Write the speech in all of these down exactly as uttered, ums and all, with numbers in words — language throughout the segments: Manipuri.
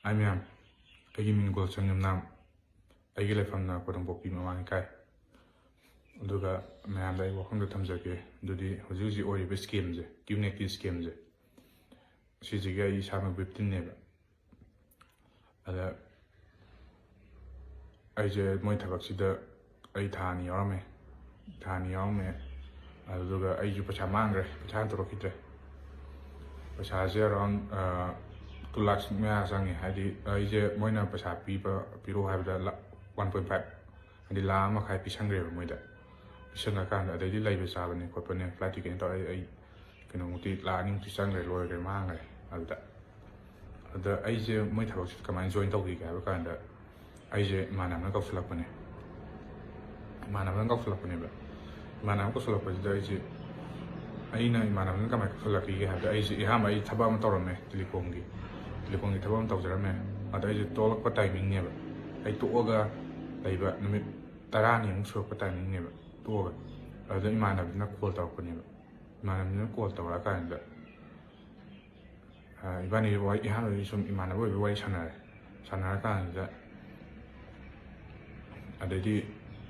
ꯍꯥꯏ ꯃꯌꯥꯝ, ꯑꯩꯒꯤ ꯃꯤꯡ ꯒꯣꯜꯆꯟ ꯌꯨꯝꯅꯥꯝ, ꯑꯩꯒꯤ ꯂꯩꯐꯝꯅ ꯀꯣꯗꯣꯡꯄꯣꯛꯄꯤ ꯃꯃꯥꯡ ꯂꯩꯀꯥꯏ꯫ ꯑꯗꯨꯒ ꯃꯌꯥꯝꯗ ꯑꯩ ꯋꯥꯐꯝꯗ ꯊꯝꯖꯒꯦ, ꯑꯗꯨꯗꯤ ꯍꯧꯖꯤꯛ ꯍꯧꯖꯤꯛ ꯑꯣꯏꯔꯤꯕ scamꯁꯦ, Qneti scamꯁꯦ, ꯁꯤꯁꯤꯒꯤ ꯑꯩ ꯏꯁꯥꯃꯛ victimꯅꯦꯕ꯫ ꯑꯗ ꯑꯩꯁꯦ ꯃꯣꯏ ꯊꯕꯛꯁꯤꯗ ꯑꯩ ꯊꯥ ꯑꯅꯤ ꯌꯥꯎꯔꯝꯃꯦ꯫ ꯊꯥ ꯑꯅꯤ ꯌꯥꯎꯔꯝꯃꯦ꯫ ꯑꯗꯨꯗꯨꯒ ꯑꯩꯁꯨ ꯄꯩꯁꯥ ꯃꯥꯡꯈ꯭ꯔꯦ, ꯄꯩꯁꯥ ꯍꯟꯗꯣꯔꯛꯈꯤꯗ꯭ꯔꯦ꯫ ꯄꯩꯁꯥꯁꯦ around two lakhs ꯃꯌꯥ ꯆꯪꯉꯦ꯫ ꯍꯥꯏꯗꯤ ꯑꯩꯁꯦ ꯃꯣꯏꯅ ꯄꯩꯁꯥ ꯄꯤꯕ, ꯄꯤꯔꯛꯑꯣ ꯍꯥꯏꯕꯗ ꯂꯥ-, one point five, ꯍꯥꯏꯗꯤ ꯂꯥꯈ ꯑꯃ ꯃꯈꯥꯏ ꯄꯤꯁꯟꯈ꯭ꯔꯦꯕ ꯃꯣꯏꯗ꯫ ꯄꯤꯁꯟꯈ꯭ꯔꯀꯥꯟꯗ ꯑꯗꯩꯗꯤ ꯂꯩꯕ ꯆꯥꯕꯅꯦ ꯈꯣꯠꯄꯅꯦ, flight ticketꯅꯦ ꯇꯧꯔ ꯑꯩ, ꯑꯩ ꯀꯩꯅꯣꯃꯨꯛꯇꯤ, ꯂꯥꯈ ꯑꯅꯤꯃꯨꯛꯇꯤ ꯆꯪꯈ꯭ꯔꯦ, ꯂꯣꯏꯈ꯭ꯔꯦ, ꯃꯥꯡꯈ꯭ꯔꯦ꯫ ꯑꯗꯨꯗ, ꯑꯗ ꯑꯩꯁꯦ ꯃꯣꯏ ꯊꯕꯛꯁꯤꯗ ꯀꯃꯥꯏꯅ join ꯇꯧꯈꯤꯒꯦ ꯍꯥꯏꯕ ꯀꯥꯟꯗ, ꯑꯩꯁꯦ ꯏꯃꯥꯟꯅꯕꯅ ꯀꯧꯁꯤꯜꯂꯛꯄꯅꯦ꯫ ꯏꯃꯥꯟꯅꯕꯅ ꯀꯧꯁꯤꯜꯂꯛꯄꯅꯦꯕ꯫ ꯏꯃꯥꯟꯅꯕ ꯀꯧꯁꯤꯜꯂꯛꯄꯁꯤꯗ ꯑꯩꯁꯦ, ꯑꯩꯅ ꯏꯃꯥꯟꯅꯕꯅ ꯀꯃꯥꯏꯅ ꯀꯧꯁꯤꯜꯂꯛꯈꯤꯒꯦ ꯍꯥꯏꯕꯗ, ꯑꯩꯁꯦ ꯑꯍꯥꯟꯕ ꯑꯩ ꯊꯕꯛ ꯑꯃ ꯇꯧꯔꯝꯃꯦ, telecomꯒꯤ꯫ Telecomꯒꯤ ꯊꯕꯛ ꯑꯃ ꯇꯧꯖꯔꯝꯃꯦ꯫ ꯑꯗ ꯑꯩꯁꯦ ꯇꯣꯛꯂꯛꯄ timingꯅꯦꯕ꯫ ꯑꯩ ꯇꯣꯛꯑꯒ ꯂꯩꯕ ꯅꯨꯃꯤꯠ ꯇꯔꯥꯅꯤꯃꯨꯛ ꯁꯨꯔꯛꯄ timingꯅꯦꯕ ꯇꯣꯛꯑꯒ꯫ ꯑꯗꯨꯗ ꯏꯃꯥꯟꯅꯕꯗꯨꯅ call ꯇꯧꯔꯛꯄꯅꯦꯕ꯫ ꯏꯃꯥꯟꯅꯕꯗꯨꯅ call ꯇꯧꯔꯛꯑꯀꯥꯟꯗ, ꯑ, ꯏꯕꯥꯅꯤ ꯋꯥꯔꯤ, ꯏꯍꯥꯟꯕꯗꯤ ꯁꯨꯝ ꯏꯃꯥꯟꯅꯕ ꯑꯣꯏꯕꯒꯤ ꯋꯥꯔꯤ ꯁꯥꯟꯅꯔꯦ꯫ ꯁꯥꯟꯅꯔꯀꯥꯟꯁꯤꯗ, ꯑꯗꯩꯗꯤ,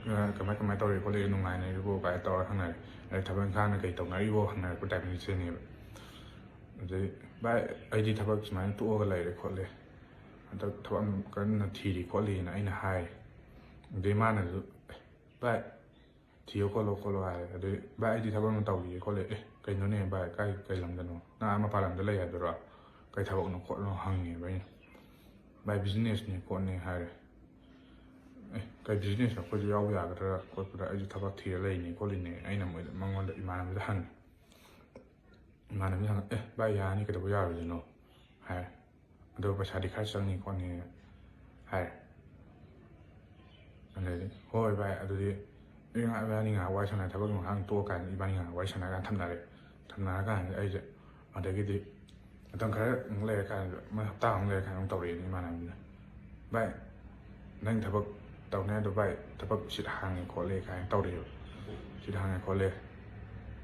ꯑ, "ꯀꯃꯥꯏ, ꯀꯃꯥꯏ ꯇꯧꯔꯤ ꯈꯣꯠꯂꯤ, ꯅꯨꯡꯉꯥꯏꯅꯔꯤꯕꯣ?" ꯀꯥꯏꯅ ꯇꯧꯔ ꯍꯪꯅꯔꯦ꯫ ꯑꯗꯩ ꯊꯕꯛ ꯏꯪꯈꯥꯡꯅ ꯀꯩ ꯇꯧꯅꯔꯤꯕꯣ ꯍꯪꯅꯔꯛꯄ timingꯁꯤꯅꯦꯕ꯫ ꯑꯗꯩ, "ꯚꯥꯏ, ꯑꯩꯗꯤ ꯊꯕꯛ ꯁꯨꯃꯥꯏꯅ ꯇꯣꯛꯑꯒ ꯂꯩꯔꯦ ꯈꯣꯠꯂꯦ꯫ ꯍꯟꯗꯛ ꯊꯕꯛ ꯑꯃ ꯀꯟꯅ ꯊꯤꯔꯤ ꯈꯣꯠꯂꯤꯅ" ꯑꯩꯅ ꯍꯥꯏꯔꯦ꯫ ꯑꯗꯩ ꯃꯥꯅꯁꯨ, "ꯑꯦ, ꯚꯥꯏ, ꯊꯤꯌꯣ ꯈꯣꯠꯂꯣ ꯈꯣꯠꯂꯣ" ꯍꯥꯏꯔꯦ꯫ ꯑꯗꯨꯗꯤ, "ꯚꯥꯏ, ꯑꯩꯗꯤ ꯊꯕꯛ ꯑꯃ ꯇꯧꯔꯤꯌꯦ ꯈꯣꯠꯂꯦ"꯫ "ꯑꯦ, ꯀꯩꯅꯣꯅꯦ ꯚꯥꯏ, ꯀꯥꯏ, ꯀꯩ ꯂꯝꯗꯅꯣ? ꯅꯪ ꯑꯥ ꯃꯄꯥꯟ ꯂꯝꯗ ꯂꯩ ꯍꯥꯏꯗꯨꯔꯣ? ꯀꯩ ꯊꯕꯛꯅꯣ ꯈꯣꯠꯅꯣ?" ꯍꯪꯉꯦꯕ ꯑꯩꯅ꯫ "ꯚꯥꯏ, businessꯅꯦ ꯈꯣꯠꯅꯦ" ꯍꯥꯏꯔꯦ꯫ "ꯑꯦ, ꯀꯩ businessꯅꯣ? ꯑꯩꯈꯣꯏꯁꯨ ꯌꯥꯎꯕ ꯌꯥꯒꯗ꯭ꯔꯥ ꯈꯣꯠꯄꯗ, ꯑꯩꯁꯨ ꯊꯕꯛ ꯊꯤꯔ ꯂꯩꯅꯤ ꯈꯣꯠꯂꯤꯅꯦ" ꯑꯩꯅ ꯃꯣꯏꯗ, ꯃꯉꯣꯟꯗ, ꯏꯃꯥꯟꯅꯕꯗ ꯍꯪꯉꯦ꯫ ꯏꯃꯥꯟꯅꯕꯗ ꯍꯪꯉꯦ, "ꯑꯦ, ꯚꯥꯏ, ꯌꯥꯅꯤ, ꯀꯩꯗꯧꯕ ꯌꯥꯔꯣꯏꯗꯣꯏꯅꯣ?" ꯍꯥꯏꯔꯦ꯫ "ꯑꯗꯣ ꯄꯩꯁꯥꯗꯤ ꯈꯔ ꯆꯪꯅꯤ ꯈꯣꯠꯅꯤ" ꯍꯥꯏꯔꯦ꯫ ꯑꯗꯩꯗꯤ, "ꯍꯣꯏ ꯚꯥꯏ, ꯑꯗꯨꯗꯤ ꯏꯕꯥꯅꯤ ꯉꯥꯏꯍꯥꯛ ꯋꯥꯔꯤ ꯁꯥꯟꯅꯔꯦ, ꯊꯕꯛꯀꯤ ꯃꯇꯥꯡ ꯇꯣꯛꯑꯀꯥꯟꯗ ꯏꯕꯥꯅꯤ ꯉꯥꯏꯍꯥꯛ ꯋꯥꯔꯤ ꯁꯥꯟꯅꯔꯀꯥꯟꯗ ꯊꯝꯅꯔꯦ꯫ ꯊꯝꯅꯔꯀꯥꯟꯗ ꯑꯩꯁꯦ ꯑꯗꯒꯤꯗꯤ ꯃꯇꯝ ꯈꯔ ꯑꯃꯨꯛ ꯂꯩꯔꯀꯥꯟꯗ, ꯃꯣꯏ ꯍꯞꯇꯥ ꯑꯃꯨꯛ ꯂꯩꯔꯀꯥꯟꯗ ꯑꯃꯨꯛ ꯇꯧꯔꯛꯑꯦꯅꯦ ꯏꯃꯥꯟꯅꯕꯗꯨꯅ꯫ 'ꯚꯥꯏ, ꯅꯪ ꯊꯕꯛ ꯇꯧꯅꯤ ꯍꯥꯏꯗꯣ ꯚꯥꯏ, ꯊꯕꯛ seat ꯍꯥꯡꯉꯦ ꯈꯣꯠꯂꯦ' ꯀꯥꯏꯅ ꯇꯧꯔꯛꯑꯦꯕ꯫ "Seat ꯍꯥꯡꯉꯦ ꯈꯣꯠꯂꯦ,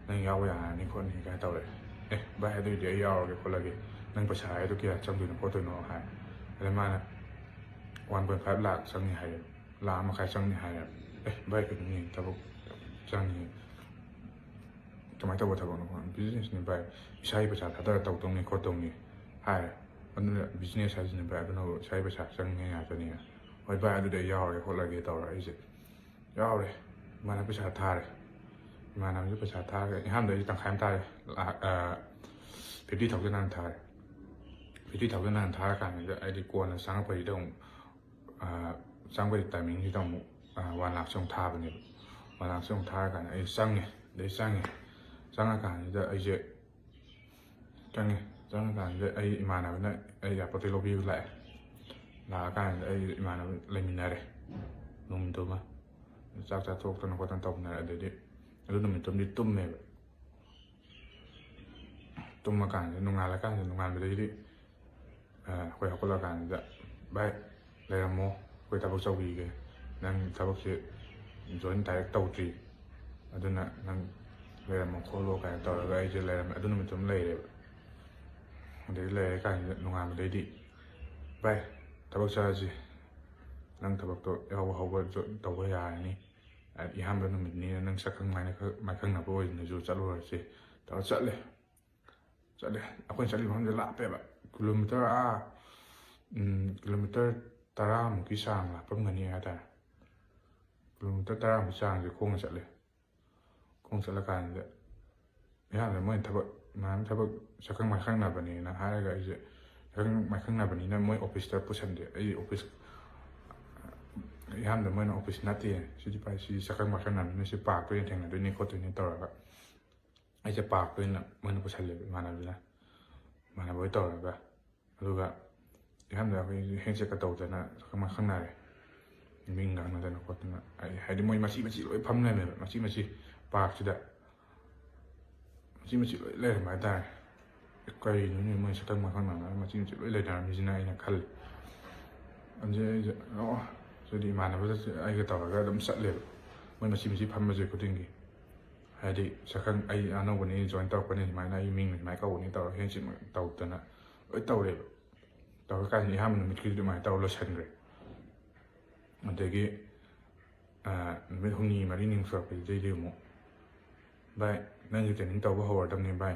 ꯅꯪ ꯌꯥꯎꯕ ꯌꯥꯔꯅꯤ ꯈꯣꯠꯅꯤ" ꯀꯥꯏꯅ ꯇꯧꯔꯛꯑꯦ꯫ "ꯑꯦ ꯚꯥꯏ, ꯑꯗꯨꯏꯗꯤ ꯑꯩ ꯌꯥꯎꯔꯒꯦ ꯈꯣꯠꯂꯒꯦ, ꯅꯪ ꯄꯩꯁꯥ ꯍꯥꯏꯗꯣ ꯀꯌꯥ ꯆꯪꯗꯣꯏꯅꯣ ꯈꯣꯠꯇꯣꯏꯅꯣ?" ꯍꯥꯏ꯫ ꯑꯗ ꯃꯥꯅ ꯋꯥꯟ ꯄꯣꯏꯟ ꯐꯥꯏꯚ ꯂꯥꯛ ꯆꯪꯅꯤ ꯍꯥꯏꯌꯦ, ꯂꯥꯛ ꯑꯃ ꯃꯈꯥꯏ ꯆꯪꯅꯤ ꯍꯥꯏꯌꯦ꯫ ꯑꯦ ꯚꯥꯏ, ꯀꯩꯅꯣꯅꯦ, ꯊꯕꯛ ꯆꯪꯅꯤ, ꯀꯃꯥꯏꯅ ꯇꯧꯕ ꯊꯕꯛꯅꯣ? ꯕꯤꯖꯤꯅꯦꯁꯅꯤ ꯚꯥꯏ, ꯏꯁꯥꯒꯤ ꯄꯩꯁꯥ ꯊꯥꯗꯔ ꯇꯧꯗꯧꯅꯤ ꯈꯣꯠꯇꯧꯅꯤ ꯍꯥꯏꯔꯦ꯫ ꯑꯗꯨꯅ ꯕꯤꯖꯤꯅꯦꯁ ꯍꯥꯏꯁꯤꯅ ꯚꯥꯏ, ꯑꯗꯨꯅꯕꯨ ꯏꯁꯥꯒꯤ ꯄꯩꯁꯥ ꯆꯪꯉꯦ ꯉꯥꯛꯇꯅꯤ꯫ ꯍꯣꯏ ꯚꯥꯏ, ꯑꯗꯨꯗꯤ ꯑꯩ ꯌꯥꯎꯔꯒꯦ ꯈꯣꯠꯂꯒꯦ ꯇꯧꯔ ꯑꯩꯁꯦ ꯌꯥꯎꯔꯦ꯫ ꯏꯃꯥꯟꯅꯕ ꯄꯩꯁꯥ ꯊꯥꯔꯦ꯫ ꯏꯃꯥꯟꯅꯕꯁꯨ ꯄꯩꯁꯥ ꯊꯥꯔꯒ ꯑꯍꯥꯟꯕꯗ ꯑꯩꯁꯦ ꯇꯪꯈꯥꯏ ꯑꯃ ꯊꯥꯔꯦ꯫ ꯐꯤꯐꯇꯤ ꯊꯥꯎꯖꯟ ꯍꯥꯟꯅ ꯊꯥꯔꯦ꯫ ꯐꯤꯐꯇꯤ ꯊꯥꯎꯖꯟ ꯍꯥꯟꯅ ꯊꯥꯔꯀꯥꯟꯁꯤꯗ ꯑꯩꯗꯤ ꯀꯣꯟꯅ ꯆꯪꯉꯛꯄꯁꯤꯗ ꯑꯃꯨꯛ, ꯆꯪꯕꯒꯤ ꯇꯥꯏꯃꯤꯡꯁꯤꯗ ꯑꯃꯨꯛ ꯋꯥꯟ ꯂꯥꯛꯁꯦ ꯑꯃꯨꯛ ꯊꯥꯕꯅꯦꯕ꯫ ꯋꯥꯟ ꯂꯥꯛꯁꯦ ꯑꯃꯨꯛ ꯊꯥꯔꯀꯥꯟꯗ ꯑꯩ ꯆꯪꯉꯦ꯫ ꯑꯗꯩ ꯆꯪꯉꯦ꯫ ꯆꯪꯉꯀꯥꯟꯁꯤꯗ ꯑꯩꯁꯦ ꯆꯪꯉꯦ꯫ ꯆꯪꯉꯀꯥꯟꯁꯤꯗ ꯑꯩ ꯏꯃꯥꯟꯅꯕꯅ ꯑꯩ ꯑꯦꯌꯥꯔꯄꯣꯔꯠꯇꯒꯤ ꯂꯧꯕꯤꯕ ꯂꯥꯛꯑꯦ꯫ ꯂꯥꯛꯑꯀꯥꯟꯁꯤꯗ ꯑꯩ ꯏꯃꯥꯟꯅꯕ ꯂꯩꯃꯤꯟꯅꯔꯦ ꯅꯨꯃꯤꯠꯇꯨꯃ꯫ ꯆꯥꯛ ꯆꯥꯊꯣꯛꯇꯅ ꯈꯣꯠꯇꯅ ꯇꯧꯅꯔꯦ꯫ ꯑꯗꯩꯗꯤ ꯑꯗꯨ ꯅꯨꯃꯤꯠꯇꯨꯃꯗꯤ ꯇꯨꯝꯃꯦꯕ꯫ ꯇꯨꯝꯃꯀꯥꯟꯁꯤꯗ, ꯅꯣꯡꯉꯥꯜꯂꯀꯥꯟꯁꯤꯗ, ꯅꯣꯡꯉꯥꯟꯕꯗꯒꯤꯗꯤ ꯑꯩꯈꯣꯏ ꯍꯧꯒꯠꯂꯀꯥꯟꯁꯤꯗ, "ꯚꯥꯏ, ꯂꯩꯔꯝꯃꯣ, ꯑꯩꯈꯣꯏ ꯊꯕꯛ ꯆꯧꯈꯤꯒꯦ, ꯅꯪ ꯊꯕꯛꯁꯦ ꯖꯣꯏꯟ ꯗꯥꯏꯔꯦꯛ ꯇꯧꯗ꯭ꯔꯤ, ꯑꯗꯨꯅ ꯅꯪ ꯂꯩꯔꯝꯃꯣ ꯈꯣꯠꯂꯣ" ꯀꯥꯏꯅ ꯇꯧꯔꯒ ꯑꯩꯁꯦ ꯂꯩꯔꯝꯃꯦ꯫ ꯑꯗꯨ ꯅꯨꯃꯤꯠꯇꯨ ꯑꯃ ꯂꯩꯔꯦꯕ꯫ ꯑꯗꯩ ꯂꯩꯔꯀꯥꯟꯁꯤꯗ ꯅꯣꯡꯉꯥꯟꯕꯗꯩꯗꯤ, "ꯚꯥꯏ, ꯊꯕꯛ ꯆꯠꯂꯁꯤ, ꯅꯪ ꯊꯕꯛꯇꯣ ꯌꯥꯍꯧꯕ ꯍꯧꯕ ꯖꯣꯏꯟ ꯇꯧꯕ ꯌꯥꯔꯅꯤ, ꯏꯍꯥꯟꯕ ꯅꯨꯃꯤꯠꯅꯤꯅ ꯅꯪ ꯁꯛꯈꯪ ꯃꯥꯏꯅ-, ꯃꯥꯏꯈꯪꯅꯕ ꯑꯣꯏꯅꯁꯨ ꯆꯠꯂꯨꯔꯁꯤ" ꯇꯧꯔ ꯆꯠꯂꯦ꯫ ꯆꯠꯂꯦ꯫ ꯑꯩꯈꯣꯏꯅ ꯆꯠꯂꯤꯕ ꯃꯐꯝꯁꯦ ꯂꯥꯞꯄꯦꯕ, ꯀꯤꯂꯣꯃꯤꯇꯔ ꯑꯥ, ꯎꯝ, ꯀꯤꯂꯣꯃꯤꯇꯔ ꯇꯔꯥꯃꯨꯛꯀꯤ ꯆꯥꯡ ꯂꯥꯞꯄꯝꯒꯅꯤ ꯍꯥꯏꯇꯥꯔꯦ꯫ ꯀꯤꯂꯣꯃꯤꯇꯔ ꯇꯔꯥꯃꯨꯛꯀꯤ ꯆꯥꯡꯁꯦ ꯈꯣꯡꯅ ꯆꯠꯂꯦ꯫ ꯈꯣꯡ ꯆꯠꯂꯀꯥꯟꯁꯤꯗ ꯃꯌꯥꯝꯗ ꯃꯣꯏꯅ ꯊꯕꯛ, ꯃꯌꯥꯝ ꯊꯕꯛ ꯁꯛꯈꯪ ꯃꯥꯏꯈꯪꯅꯕꯅꯦꯅ ꯍꯥꯏꯔꯒ ꯑꯩꯁꯦ ꯁꯛꯈꯪ ꯃꯥꯏꯈꯪꯅꯕꯅꯤꯅ ꯃꯣꯏ ꯑꯣꯐꯤꯁꯇ ꯄꯨꯁꯟꯗꯦ꯫ ꯑꯩ ꯑꯣꯐꯤꯁ, ꯏꯍꯥꯟꯕꯗ ꯃꯣꯏꯅ "ꯑꯣꯐꯤꯁ ꯅꯠꯇꯦ, ꯁꯤꯗꯤ ꯄꯥꯏ-, ꯁꯤꯗꯤ ꯁꯛꯈꯪ ꯃꯥꯏꯈꯪꯅꯕꯅꯤꯅ ꯁꯤ ꯄꯥꯔꯛꯇ ꯑꯣꯏꯅ ꯊꯦꯡꯅꯗꯣꯏꯅꯤ" ꯈꯣꯠꯇꯣꯏꯅꯤ ꯇꯧꯔꯒ ꯑꯩꯁꯦ ꯄꯥꯔꯛꯇ ꯑꯣꯏꯅ ꯃꯣꯏꯅ ꯄꯨꯁꯜꯂꯦꯕ, ꯏꯃꯥꯟꯅꯕꯗꯨꯅ, ꯏꯃꯥꯟꯅꯕ ꯍꯣꯏ ꯇꯧꯔꯒ꯫ ꯑꯗꯨꯒ ꯏꯍꯥꯟꯕꯗ ꯑꯩꯈꯣꯏ ꯍꯦꯟꯁꯦꯛꯀ ꯇꯧꯗꯅ ꯁꯛꯈꯪ ꯃꯥꯏꯈꯪꯅꯔꯦ꯫ ꯃꯤꯡ ꯉꯥꯡꯅꯗꯅ ꯈꯣꯠꯇꯅ, ꯑꯩ, ꯍꯥꯏꯗꯤ ꯃꯣꯏ ꯃꯆꯤ ꯃꯆꯤ ꯂꯣꯏ ꯐꯝ ꯂꯩꯔꯝꯃꯦꯕ, ꯃꯆꯤ ꯃꯆꯤ ꯄꯥꯔꯛꯁꯤꯗ ꯃꯆꯤ ꯃꯆꯤ ꯂꯣꯏ ꯂꯩꯔꯝꯕ ꯍꯥꯏꯇꯥꯔꯦ꯫ "ꯑꯦ, ꯀꯔꯤꯅꯣꯅꯦ ꯃꯣꯏ ꯁꯛꯈꯪ ꯃꯥꯏꯈꯪꯅꯅ ꯃꯆꯤ ꯃꯆꯤ ꯂꯣꯏ ꯂꯩꯅꯔꯝꯃꯤꯁꯤꯅ?" ꯑꯩꯅ ꯈꯜꯂꯦ꯫ ꯑꯗꯨꯗꯩ ꯑꯩꯁꯦ, "ꯑꯣ," ꯁꯤꯗꯤ ꯏꯃꯥꯟꯅꯕꯗ ꯑꯩꯒ ꯇꯧꯔꯒ ꯑꯗꯨꯝ ꯆꯠꯂꯦꯕ, ꯃꯣꯏ ꯃꯆꯤ ꯃꯆꯤ ꯐꯝꯕꯁꯦ ꯈꯨꯗꯤꯡꯒꯤ꯫ ꯍꯥꯏꯗꯤ ꯁꯛꯈꯪ, "ꯑꯩ ꯑꯅꯧꯕꯅꯤ, ꯖꯣꯏꯟ ꯇꯧꯔꯛꯄꯅꯤ, ꯁꯨꯃꯥꯏꯅ ꯑꯩ ꯃꯤꯡ ꯁꯨꯃꯥꯏꯅ ꯀꯧꯕꯅꯤ" ꯇꯧꯔꯒ ꯍꯦꯟꯁꯦꯛ ꯇꯧꯗꯅ ꯂꯣꯏ ꯇꯧꯔꯦꯕ꯫ ꯇꯧꯔꯀꯥꯟꯗ ꯑꯍꯥꯟꯕ ꯅꯨꯃꯤꯠꯀꯤꯗꯤ ꯑꯗꯨꯃꯥꯏꯅ ꯇꯧꯔ ꯂꯣꯏꯁꯤꯟꯈ꯭ꯔꯦ꯫ ꯑꯗꯒꯤ ꯅꯨꯃꯤꯠ ꯍꯨꯝꯅꯤ ꯃꯔꯤꯅꯤ ꯁꯨꯔꯛꯄꯁꯤꯗꯩꯗꯤ ꯑꯃꯨꯛ, "ꯚꯥꯏ, ꯅꯪꯒꯤ training ꯇꯧꯕ ꯍꯧꯔꯗꯕꯅꯤ ꯚꯥꯏ"꯫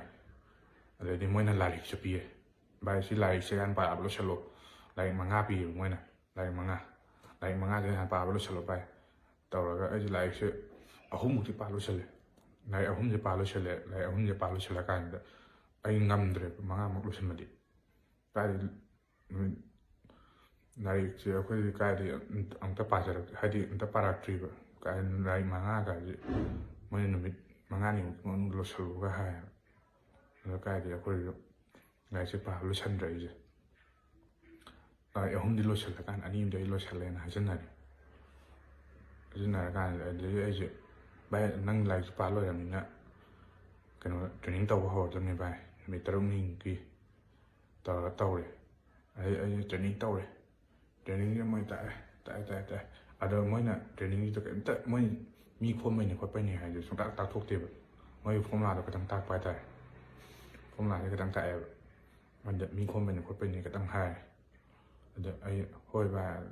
ꯑꯗꯩꯗꯤ ꯃꯣꯏꯅ ꯂꯥꯏꯔꯤꯛꯁꯨ ꯄꯤꯌꯦ꯫ "ꯚꯥꯏ, ꯁꯤ ꯂꯥꯏꯔꯤꯛꯁꯦ ꯍꯥꯟꯅ ꯄꯥꯕ ꯂꯣꯏꯁꯤꯜꯂꯣ"꯫ ꯂꯥꯏꯔꯤꯛ ꯃꯉꯥ ꯄꯤꯌꯦꯕ ꯃꯣꯏꯅ, ꯂꯥꯏꯔꯤꯛ ꯃꯉꯥ꯫ "ꯂꯥꯏꯔꯤꯛ ꯃꯉꯥꯁꯦ ꯍꯥꯟꯅ ꯄꯥꯕ ꯂꯣꯏꯁꯤꯜꯂꯣ ꯚꯥꯏ" ꯇꯧꯔꯒ ꯑꯩꯁꯦ ꯂꯥꯏꯔꯤꯛꯁꯦ ꯑꯍꯨꯝꯃꯨꯛꯇꯤ ꯄꯥ ꯂꯣꯏꯁꯤꯜꯂꯦ꯫ ꯂꯥꯏꯔꯤꯛ ꯑꯍꯨꯝꯁꯦ ꯄꯥ ꯂꯣꯏꯁꯤꯜꯂꯦ꯫ ꯂꯥꯏꯔꯤꯛ ꯑꯍꯨꯝꯁꯦ ꯄꯥ ꯂꯣꯏꯁꯤꯜꯂꯀꯥꯟꯗ ꯑꯩ ꯉꯝꯗ꯭ꯔꯦꯕ ꯃꯉꯥꯃꯛ ꯂꯣꯏꯁꯤꯟꯕꯗꯤ꯫ ꯀꯥꯏꯗꯩ ꯅꯨꯃꯤꯠ ꯂꯥꯏꯔꯤꯛꯁꯦ ꯑꯩꯈꯣꯏꯗꯤ ꯀꯥꯏꯗꯩ ꯑꯝ-, ꯑꯝꯇ ꯄꯥꯖꯔꯛ-, ꯍꯥꯏꯗꯤ ꯑꯝꯇ ꯄꯥꯔꯛꯇ꯭ꯔꯤꯕ꯫ ꯀꯥꯏ ꯂꯥꯏꯔꯤꯛ ꯃꯉꯥ ꯀꯥꯏꯁꯦ ꯃꯣꯏꯅ ꯅꯨꯃꯤꯠ ꯃꯉꯥꯅꯤꯃꯨꯛꯀꯤ ꯃꯅꯨꯡꯗ ꯂꯣꯏꯁꯤꯜꯂꯨꯒ ꯍꯥꯏꯌꯦꯕ꯫ ꯑꯗꯣ ꯀꯥꯏꯗꯩ ꯑꯩꯈꯣꯏꯁꯨ ꯂꯥꯏꯔꯤꯛꯁꯦ ꯄꯥꯕ ꯂꯣꯏꯁꯤꯟꯗ꯭ꯔꯦ ꯑꯩꯁꯦ꯫ ꯂꯥꯏꯔꯤꯛ ꯑꯍꯨꯝꯗꯤ ꯂꯣꯏꯁꯤꯜꯂꯀꯥꯟꯗ ꯑꯅꯤ ꯑꯃꯗꯤ ꯑꯩ ꯂꯣꯏꯁꯤꯜꯂꯦꯅ ꯍꯥꯏꯖꯟꯅꯔꯦ꯫ ꯍꯥꯏꯖꯟꯅꯔꯀꯥꯟꯗ ꯑꯗꯨꯗꯒꯤ ꯑꯩꯁꯦ, "ꯚꯥꯏ, ꯅꯪ ꯂꯥꯏꯔꯤꯛꯁꯨ ꯄꯥ ꯂꯣꯏꯔꯕꯅꯤꯅ ꯀꯩꯅꯣ training ꯇꯧꯕ ꯍꯧꯔꯗꯕꯅꯤ ꯚꯥꯏ, ꯅꯨꯃꯤꯠ ꯇꯔꯨꯛꯅꯤꯒꯤ" ꯇꯧꯔꯒ ꯇꯧꯔꯦ꯫ ꯑꯗꯩ ꯑꯩꯁꯦ training ꯇꯧꯔꯦ꯫ Trainingꯁꯦ ꯃꯣꯏ ꯇꯥꯛꯑꯦ, ꯇꯥꯛꯑꯦ, ꯇꯥꯛꯑꯦ, ꯇꯥꯛꯑꯦ꯫ ꯑꯗꯣ ꯃꯣꯏꯅ trainingꯁꯤꯗ ꯀꯩꯝꯇ, ꯃꯣꯏ ꯃꯤ ꯈꯣꯝꯕꯩꯅꯤ ꯈꯣꯠꯄꯩꯅꯤ ꯍꯥꯏꯗꯨ ꯁꯨꯡꯇꯥꯛ ꯇꯥꯛꯊꯣꯛꯇꯦꯕ꯫ ꯃꯣꯏꯒꯤ formulaꯗꯣ ꯈꯤꯇꯪ ꯇꯥꯛꯄ ꯍꯥꯏꯇꯥꯔꯦ꯫ Formulaꯁꯦ ꯈꯤꯇꯪ ꯇꯥꯛꯑꯦꯕ꯫ ꯑꯗ ꯃꯤ ꯈꯣꯝꯕꯩꯅꯤ ꯈꯣꯠꯄꯩꯅꯤ ꯈꯤꯇꯪ ꯍꯥꯏ꯫ ꯑꯗ ꯑꯩ, "ꯍꯣꯏ ꯚꯥꯏ,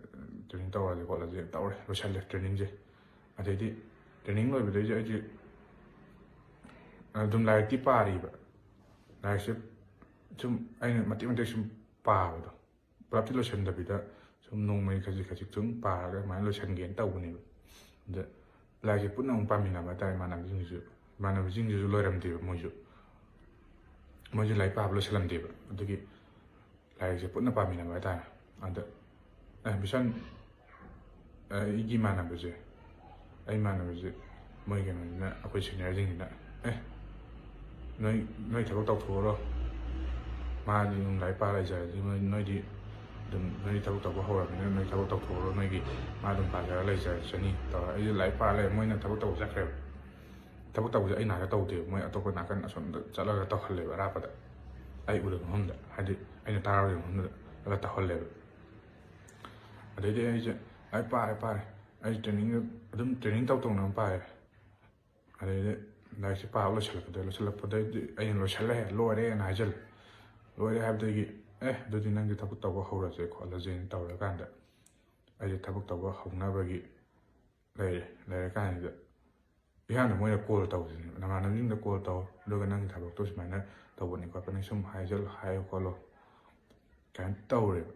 training ꯇꯧꯔꯁꯦ ꯈꯣꯠꯂꯁꯦ" ꯇꯧꯔꯦ, ꯂꯣꯏꯁꯜꯂꯦ trainingꯁꯦ꯫ ꯑꯗꯩꯗꯤ training ꯂꯣꯏꯕꯗꯩꯗꯤ ꯑꯩꯁꯦ ꯑꯗꯨꯝ ꯂꯥꯏꯔꯤꯛꯇꯤ ꯄꯥꯔꯤꯕ꯫ ꯂꯥꯏꯔꯤꯛꯁꯦ ꯁꯨꯝ ꯑꯩꯅ ꯃꯇꯦꯛ ꯃꯇꯦꯛ ꯁꯨꯝ ꯄꯥꯕꯗꯣ, ꯄꯨꯂꯞꯇꯤ ꯂꯣꯏꯁꯟꯗꯕꯤꯗ ꯁꯨꯝ ꯅꯣꯡꯃꯒꯤ ꯈꯖꯤꯛ ꯈꯖꯤꯛ ꯁꯨꯝ ꯄꯥꯔꯒ ꯑꯗꯨꯃꯥꯏꯅ ꯂꯣꯏꯁꯟꯒꯦꯅ ꯇꯧꯕꯅꯦꯕ꯫ ꯑꯗ ꯂꯥꯏꯔꯤꯛꯁꯦ ꯄꯨꯟꯅ ꯑꯃꯨꯛ ꯄꯥꯃꯤꯟꯅꯕ ꯍꯥꯏꯇꯥꯔꯦ ꯏꯃꯥꯟꯅꯕꯁꯤꯡꯁꯤꯁꯨ꯫ ꯏꯃꯥꯟꯅꯕꯁꯤꯡꯁꯤꯁꯨ ꯂꯣꯏꯔꯝꯗꯦꯕ ꯃꯣꯏꯁꯨ꯫ ꯃꯣꯏꯁꯨ ꯂꯥꯏꯔꯤꯛ ꯄꯥꯕ ꯂꯣꯏꯁꯜꯂꯝꯗꯦꯕ꯫ ꯑꯗꯨꯒꯤ ꯂꯥꯏꯔꯤꯛꯁꯦ ꯄꯨꯟꯅ ꯄꯥꯃꯤꯟꯅꯕ ꯍꯥꯏꯇꯥꯔꯦ꯫ ꯑꯗ, "ꯑꯦ, ꯕꯤꯁꯟ, ꯑ, ꯑꯩꯒꯤ ꯏꯃꯥꯟꯅꯕꯁꯦ, ꯑꯩ ꯏꯃꯥꯟꯅꯕꯁꯦ ꯃꯣꯏ ꯀꯩꯅꯣꯁꯤꯅ, ꯑꯩꯈꯣꯏ seniorꯁꯤꯡꯁꯤꯅ, 'ꯑꯦ, ꯅꯣꯏ, ꯅꯣꯏ ꯊꯕꯛ ꯇꯧꯊꯣꯛꯎꯔꯣ꯫ ꯃꯥꯗꯤ ꯑꯗꯨꯝ ꯂꯥꯏꯔꯤꯛ ꯄꯥ ꯂꯩꯖꯔꯗꯤ ꯅꯣꯏ, ꯅꯣꯏꯗꯤ ꯑꯗꯨꯝ ꯅꯣꯏ ꯊꯕꯛ ꯇꯧꯕ ꯍꯧꯔꯕꯅꯤꯅ ꯅꯣꯏ ꯊꯕꯛ ꯇꯧꯊꯣꯛꯎꯔꯣ, ꯅꯣꯏꯒꯤ ꯃꯥ ꯑꯗꯨꯝ ꯄꯥꯖꯔ ꯂꯩꯖꯔꯁꯅꯤ' ꯇꯧꯔ ꯑꯩꯁꯦ ꯂꯥꯏꯔꯤꯛ ꯄꯥ ꯂꯩꯔꯦ꯫ ꯃꯣꯏꯅ ꯊꯕꯛ ꯇꯧꯕ ꯆꯠꯈ꯭ꯔꯦꯕ꯫ ꯊꯕꯛ ꯇꯧꯕꯁꯦ ꯑꯩ ꯅꯥꯀꯟꯗ ꯇꯧꯗꯦꯕ, ꯃꯣꯏ ꯑꯇꯣꯞꯄ ꯅꯥꯀꯟ ꯑꯁꯣꯝꯗ ꯆꯠꯂꯒ ꯇꯧꯍꯜꯂꯦꯕ, ꯑꯔꯥꯞꯄꯗ꯫ ꯑꯩ ꯎꯗꯕ ꯃꯐꯝꯗ, ꯍꯥꯏꯗꯤ ꯑꯩꯅ ꯇꯥꯔꯣꯏꯗꯕ ꯃꯐꯝꯗ ꯆꯠꯂꯒ ꯇꯧꯍꯜꯂꯦꯕ꯫ ꯑꯗꯩꯗꯤ ꯑꯩꯁꯦ ꯂꯥꯏꯔꯤꯛ ꯄꯥꯔꯦ, ꯄꯥꯔꯦ꯫ ꯑꯩ trainingꯗ ꯑꯗꯨꯝ training ꯇꯧ ꯇꯧꯅ ꯑꯗꯨꯝ ꯄꯥꯔꯦ꯫ ꯑꯗꯩꯗꯤ ꯂꯥꯏꯔꯤꯛꯁꯦ ꯄꯥꯕ ꯂꯣꯏꯁꯤꯜꯂꯛꯄꯗ, ꯂꯣꯏꯁꯤꯜꯂꯛꯄꯗꯩꯗꯤ ꯑꯩꯅ "ꯂꯣꯏꯁꯤꯜꯂꯦ, ꯂꯣꯏꯔꯦꯅ" ꯍꯥꯏꯖꯜꯂꯦ꯫ ꯂꯣꯏꯔꯦ ꯍꯥꯏꯕꯗꯒꯤ "ꯑꯦ, ꯑꯗꯨꯗꯤ ꯅꯪꯁꯦ ꯊꯕꯛ ꯇꯧꯕ ꯍꯧꯔꯁꯦ ꯈꯣꯠꯂꯁꯦꯅ" ꯇꯧꯔꯀꯥꯟꯗ, ꯑꯩꯁꯦ ꯊꯕꯛ ꯇꯧꯕ ꯍꯧꯅꯕꯒꯤ ꯂꯩꯔꯦ꯫ ꯂꯩꯔꯀꯥꯟꯁꯤꯗ ꯏꯍꯥꯟꯗ ꯃꯣꯏꯅ ꯀꯣꯜ ꯇꯧꯕꯁꯤꯅꯦꯕ, "ꯅꯃꯥꯟꯅꯕꯁꯤꯡꯗ ꯀꯣꯜ ꯇꯧ, ꯑꯗꯨꯒ ꯅꯪꯒꯤ ꯊꯕꯛꯇꯣ ꯁꯨꯃꯥꯏꯅ ꯇꯧꯕꯅꯤ ꯈꯣꯠꯄꯅꯤ, ꯁꯨꯝ ꯍꯥꯏꯖꯜꯂꯣ, ꯍꯥꯏꯌꯨ ꯈꯣꯠꯂꯣ" ꯀꯥꯏꯅ ꯇꯧꯔꯦꯕ꯫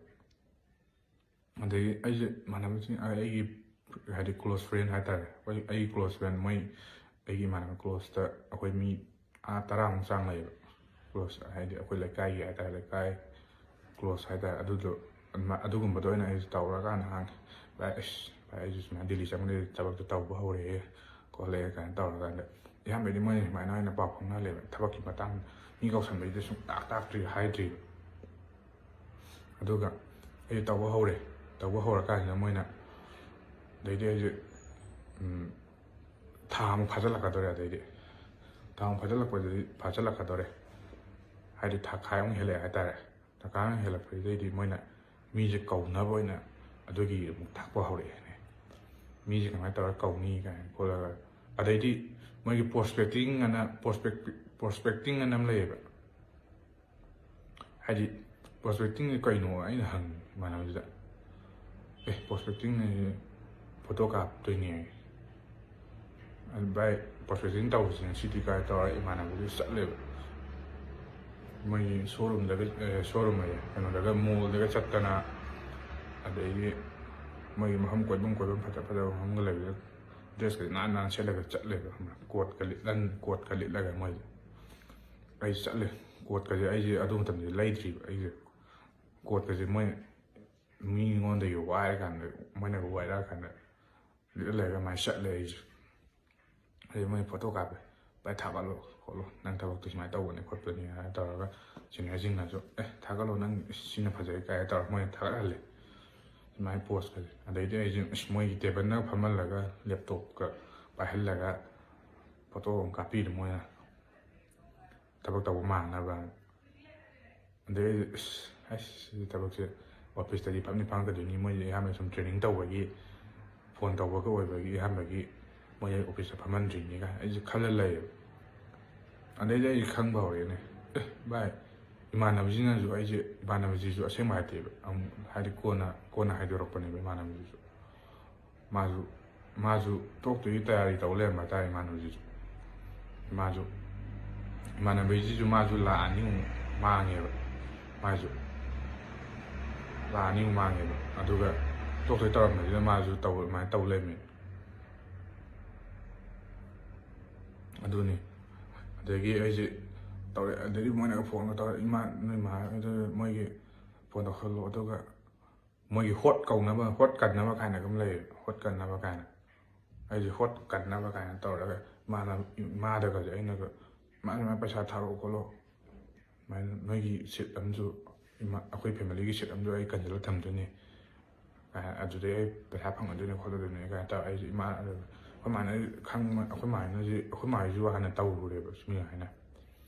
ꯑꯗꯒꯤ ꯑꯩꯁꯦ ꯏꯃꯥꯟꯅꯕꯁꯤꯡ, ꯑꯩꯒꯤ ꯍꯥꯏꯗꯤ ꯀ꯭ꯂꯣꯁ ꯐ꯭ꯔꯦꯟ ꯍꯥꯏꯇꯥꯔꯦ, ꯑꯩꯈꯣꯏ, ꯑꯩꯒꯤ ꯀ꯭ꯂꯣꯁ ꯐ꯭ꯔꯦꯟ, ꯃꯣꯏ, ꯑꯩꯒꯤ ꯏꯃꯥꯟꯅꯕ ꯀ꯭ꯂꯣꯁꯇ ꯑꯩꯈꯣꯏ ꯃꯤ ꯑꯥ ꯇꯔꯥꯃꯨꯛ ꯆꯥꯡ ꯂꯩꯌꯦꯕ꯫ ꯀ꯭ꯂꯣꯁ ꯍꯥꯏꯗꯤ ꯑꯩꯈꯣꯏ ꯂꯩꯀꯥꯏꯒꯤ ꯍꯥꯏꯇꯥꯔꯦ, ꯂꯩꯀꯥꯏ ꯀ꯭ꯂꯣꯁ ꯍꯥꯏꯇꯥꯔꯦ꯫ ꯑꯗꯨꯗꯣ, ꯑꯗꯨꯃ-, ꯑꯗꯨꯒꯨꯝꯕꯗꯣ ꯑꯣꯏꯅ ꯑꯩꯁꯦ ꯇꯧꯔꯀꯥꯟꯗ ꯍꯥꯡꯉꯦ, "ꯚꯥꯏ, ꯑꯁ ꯚꯥꯏ, ꯑꯩꯁꯨ ꯁꯨꯃꯥꯏꯅ ꯗꯤꯜꯂꯤ ꯆꯪꯕꯗꯒꯤ ꯊꯕꯛꯇꯣ ꯇꯧꯕ ꯍꯧꯔꯛꯑꯦ ꯈꯣꯠꯂꯛꯑꯦ" ꯀꯥꯏꯅ ꯇꯧꯔꯀꯥꯟꯗ, ꯏꯌꯥꯝꯕꯗꯤ ꯃꯣꯏꯅ ꯁꯨꯃꯥꯏꯅ ꯑꯣꯏꯅ ꯄꯥꯎ ꯐꯥꯎꯅꯍꯜꯂꯦꯕ, ꯊꯕꯛꯀꯤ ꯃꯇꯥꯡꯗ ꯃꯤ ꯀꯧꯁꯟꯕꯩꯗꯤ ꯁꯨꯡꯇꯥꯛ ꯇꯥꯛꯇ꯭ꯔꯤ, ꯍꯥꯏꯗ꯭ꯔꯤꯕ꯫ ꯑꯗꯨꯒ ꯑꯩꯁꯨ ꯇꯧꯕ ꯍꯧꯔꯦ꯫ ꯇꯧꯕ ꯍꯧꯔꯀꯥꯟꯁꯤꯗ ꯃꯣꯏꯅ, ꯑꯗꯩꯗꯤ ꯑꯩꯁꯦ, ꯎꯝ, ꯊꯥ ꯑꯃꯨꯛ ꯐꯥꯖꯤꯜꯂꯛꯀꯗꯧꯔꯦ꯫ ꯑꯗꯩꯗꯤ ꯊꯥ ꯑꯃꯨꯛ ꯐꯥꯖꯤꯜꯂꯛꯄꯗꯗꯤ, ꯐꯥꯖꯤꯜꯂꯛꯀꯗꯧꯔꯦ ꯍꯥꯏꯗꯤ ꯊꯥꯈꯥꯏ ꯑꯃꯨꯛ ꯍꯦꯜꯂꯛꯑꯦ ꯍꯥꯏꯇꯥꯔꯦ꯫ ꯊꯥꯈꯥꯏ ꯑꯃꯨꯛ ꯍꯦꯜꯂꯛꯄꯁꯤꯗꯩꯗꯤ ꯃꯣꯏꯅ ꯃꯤꯁꯦ ꯀꯧꯅꯕ ꯑꯣꯏꯅ ꯑꯗꯨꯒꯤ ꯑꯃꯨꯛ ꯇꯥꯛꯄ ꯍꯧꯔꯛꯑꯦꯅꯦ꯫ ꯃꯤꯁꯦ ꯀꯃꯥꯏꯅ ꯇꯧꯔꯒ ꯀꯧꯅꯤ ꯀꯥꯏꯅ ꯈꯣꯠꯂꯒ, ꯑꯗꯩꯗꯤ ꯃꯣꯏꯒꯤ ꯄ꯭ꯔꯣꯁꯄꯦꯛꯇꯤꯡ ꯑꯅ, ꯄ꯭ꯔꯣꯁꯄꯦꯛ-, ꯄ꯭ꯔꯣꯁꯄꯦꯛꯇꯤꯡ ꯑꯅ ꯑꯃ ꯂꯩꯌꯦꯕ꯫ ꯍꯥꯏꯗꯤ, "ꯄ꯭ꯔꯣꯁꯄꯦꯛꯇꯤꯡꯁꯦ ꯀꯩꯅꯣ?" ꯑꯩꯅ ꯍꯪꯉꯤ ꯏꯃꯥꯟꯅꯕꯁꯤꯗ꯫ "ꯑꯦ, ꯄ꯭ꯔꯣꯁꯄꯦꯛꯇꯤꯡ ꯍꯥꯏꯁꯦ ꯐꯣꯇꯣ ꯀꯥꯞꯇꯣꯏꯅꯦ" ꯍꯥꯏ꯫ ꯑꯗꯨ, "ꯚꯥꯏ, ꯄ꯭ꯔꯣꯁꯄꯦꯛꯇꯤꯡ ꯇꯧꯕꯁꯦ ꯉꯁꯤꯗꯤ ꯀꯥꯏ?" ꯇꯧꯔꯒ ꯏꯃꯥꯟꯅꯕꯗꯨ ꯆꯠꯂꯦꯕ꯫ ꯃꯣꯏꯒꯤ ꯁꯣꯔꯨꯝꯗꯒ, ꯑꯦ, ꯁꯣꯔꯨꯝ ꯍꯥꯏꯌꯦ, ꯀꯩꯅꯣꯗꯒ, ꯃꯣꯜꯗꯒ ꯆꯠꯇꯅ, ꯑꯗꯩꯗꯤ ꯃꯣꯏꯒꯤ ꯃꯐꯝ ꯀꯣꯏꯐꯝ, ꯀꯣꯏꯐꯝ ꯐꯖ ꯐꯖꯕ ꯃꯐꯝꯒ ꯂꯩꯕꯗ ꯗ꯭ꯔꯦꯁꯀ ꯅꯥꯟ ꯅꯥꯟ ꯁꯦꯠꯂꯒ ꯆꯠꯂꯦꯕ, ꯈꯪꯕ꯭ꯔꯥ? ꯀꯣꯠꯀ ꯂꯤꯠꯂꯟ-, ꯀꯣꯠꯀ ꯂꯤꯠꯂꯒ ꯃꯣꯏꯁꯦ꯫ ꯑꯩ ꯆꯠꯂꯦ꯫ ꯀꯣꯠꯀꯁꯦ ꯑꯩꯁꯦ ꯑꯗꯨ ꯃꯇꯝꯗꯗꯤ ꯂꯩꯗ꯭ꯔꯤꯕ꯫ ꯑꯩꯁꯦ ꯀꯣꯠꯀꯁꯦ ꯃꯣꯏ ꯃꯤꯉꯣꯟꯗꯒꯤ ꯋꯥꯏꯔꯀꯥꯟꯗ, ꯃꯣꯏꯅꯒ ꯋꯥꯏꯔꯛꯑꯀꯥꯟꯗ ꯂꯤꯠꯂ ꯂꯩꯔꯒ ꯑꯗꯨꯃꯥꯏꯅ ꯆꯠꯂꯦ ꯑꯩꯁꯦ꯫ ꯑꯗꯩ ꯃꯣꯏ ꯐꯣꯇꯣ ꯀꯥꯞꯄꯦ, "ꯚꯥꯏ, ꯊꯥꯒꯠꯂꯣ ꯈꯣꯠꯂꯣ, ꯅꯪ ꯊꯕꯛꯇꯨ ꯁꯨꯃꯥꯏꯅ ꯇꯧꯕꯅꯦ ꯈꯣꯠꯄꯅꯦ" ꯍꯥꯏꯅ ꯇꯧꯔꯒ, ꯁꯤꯅꯤꯌꯔꯁꯤꯡꯅꯁꯨ, "ꯑꯦ, ꯊꯥꯒꯠꯂꯣ, ꯅꯪ ꯁꯤꯅ ꯐꯖꯩ" ꯀꯥꯏꯅ ꯇꯧꯔꯒ ꯃꯣꯏꯅ ꯊꯥꯒꯠꯍꯜꯂꯦ꯫ ꯁꯨꯃꯥꯏꯅ ꯄꯣꯁꯀꯁꯦ꯫ ꯑꯗꯩꯗꯤ ꯑꯩꯁꯦ, ꯑꯁ, ꯃꯣꯏꯒꯤ ꯇꯦꯕꯜꯗ ꯐꯝꯍꯜꯂꯒ ꯂꯦꯞꯇꯣꯞꯀ ꯄꯥꯏꯍꯜꯂꯒ ꯐꯣꯇꯣ ꯑꯃ ꯀꯥꯞꯄꯤꯔꯦ ꯃꯣꯏꯅ, ꯊꯕꯛ ꯇꯧꯕ ꯃꯥꯟꯅꯕ꯫ ꯑꯗꯩ ꯑꯩꯁꯦ, ꯑꯁ, ꯑꯁ, ꯁꯤ ꯊꯕꯛꯁꯦ ꯑꯣꯐꯤꯁꯇꯗꯤ ꯐꯝꯗꯤ ꯐꯝꯒꯗꯣꯏꯅꯤ, ꯃꯣꯏꯁꯦ ꯑꯌꯥꯝꯕ ꯁꯨꯝ ꯇ꯭ꯔꯦꯅꯤꯡ ꯇꯧꯕꯒꯤ, ꯐꯣꯟ ꯇꯧꯕꯒ ꯑꯣꯏꯕꯒꯤ ꯑꯌꯥꯝꯕꯒꯤ ꯃꯣꯏ ꯑꯣꯐꯤꯁꯇ ꯐꯝꯍꯟꯗ꯭ꯔꯤꯅꯦꯒ ꯑꯩꯁꯦ ꯈꯜꯂ ꯂꯩꯌꯦꯕ꯫ ꯑꯗꯩꯗꯤ ꯑꯩ ꯈꯪꯕ ꯍꯧꯔꯛꯑꯦꯅꯦ, "ꯑꯦ ꯚꯥꯏ, ꯏꯃꯥꯟꯅꯕꯁꯤꯅꯁꯨ ꯑꯩꯁꯦ, ꯏꯃꯥꯟꯅꯕꯁꯤꯁꯨ ꯑꯁꯦꯡꯕ ꯍꯥꯏꯗꯦꯕ, ꯑꯃꯨꯛ ꯍꯥꯏꯗꯤ ꯀꯣꯟꯅ ꯀꯣꯟꯅ ꯍꯥꯏꯗꯣꯔꯛꯄꯅꯦꯕ ꯏꯃꯥꯟꯅꯕꯁꯤꯁꯨ꯫ ꯃꯥꯁꯨ ꯃꯥꯁꯨ ꯊꯣꯛꯇꯣꯏꯒꯤ ꯇꯌꯥꯔꯤ ꯇꯧ ꯂꯩꯔꯝꯕ ꯍꯥꯏꯇꯥꯔꯦ ꯏꯃꯥꯟꯅꯕꯁꯤꯁꯨ꯫ ꯃꯥꯁꯨ ꯏꯃꯥꯟꯅꯕꯁꯤꯁꯨ ꯃꯥꯁꯨ ꯂꯥꯛ ꯑꯅꯤꯃꯨꯛ ꯃꯥꯡꯉꯦꯕ꯫ ꯃꯥꯁꯨ ꯂꯥꯛ ꯑꯅꯤꯃꯨꯛ ꯃꯥꯡꯉꯦꯕ꯫ ꯑꯗꯨꯒ ꯊꯣꯛꯇꯣꯏ ꯇꯧꯔꯝꯕꯁꯤꯗ ꯃꯥꯁꯨ ꯇꯧ ꯑꯗꯨꯃꯥꯏꯅ ꯇꯧ ꯂꯩꯔꯝꯃꯦ꯫ ꯑꯗꯨꯅꯤ꯫ ꯑꯗꯒꯤ ꯑꯩꯁꯦ ꯇꯧꯔꯦ꯫ ꯑꯗꯒꯤ ꯃꯣꯏꯅꯒ ꯐꯣꯟꯒ ꯇꯧꯔꯦ, "ꯏꯃꯥ, ꯅꯣꯏ ꯏꯃꯥ ꯍꯣꯏꯗ ꯃꯣꯏꯒꯤ ꯐꯣꯟ ꯇꯧꯁꯜꯂꯣ, ꯑꯗꯨꯒ ꯃꯣꯏꯒꯤ ꯍꯣꯠ ꯀꯧꯅꯕ, ꯍꯣꯠ ꯀꯟꯅꯕ ꯀꯥꯏꯅ ꯑꯗꯨꯝ ꯂꯩꯌꯦ, ꯍꯣꯠ ꯀꯟꯅꯕ ꯀꯥꯏꯅ꯫ ꯑꯩꯁꯦ ꯍꯣꯠ ꯀꯟꯅꯕ ꯀꯥꯏꯅ ꯇꯧꯔꯒ ꯏꯃꯥꯅ, ꯏꯃꯥꯗꯒꯁꯦ ꯑꯩꯅꯒ, "ꯏꯃꯥ, ꯁꯨꯃꯥꯏꯅ ꯄꯩꯁꯥ ꯊꯥꯔꯛꯑꯣ ꯈꯣꯠꯂꯣ, ꯁꯨꯃꯥꯏꯅ ꯅꯣꯏꯒꯤ ꯁꯤꯠ ꯑꯃꯁꯨ, ꯏꯃꯥ, ꯑꯩꯈꯣꯏ ꯐꯦꯃꯤꯂꯤꯒꯤ ꯁꯤꯠ ꯑꯃꯁꯨ ꯑꯩ ꯀꯟꯁꯤꯜꯂ ꯊꯝꯗꯣꯏꯅꯤ" ꯀꯥꯏꯅ, "ꯑꯗꯨꯗꯩ ꯑꯩ ꯄꯩꯁꯥ ꯐꯪꯒꯗꯣꯏꯅꯦ ꯈꯣꯠꯂꯗꯣꯏꯅꯦ" ꯀꯥꯏꯅ ꯇꯧꯔ ꯑꯩꯁꯦ ꯏꯃꯥ, ꯑꯩꯈꯣꯏ ꯃꯥꯅ ꯈꯪꯕ, ꯑꯩꯈꯣꯏ ꯃꯥꯅꯁꯤ, ꯑꯩꯈꯣꯏ ꯃꯥꯁꯤꯁꯨ ꯍꯥꯟꯅ ꯇꯧꯔꯨꯔꯦꯕ ꯁꯨꯃꯥꯏꯅ ꯍꯥꯏꯅ꯫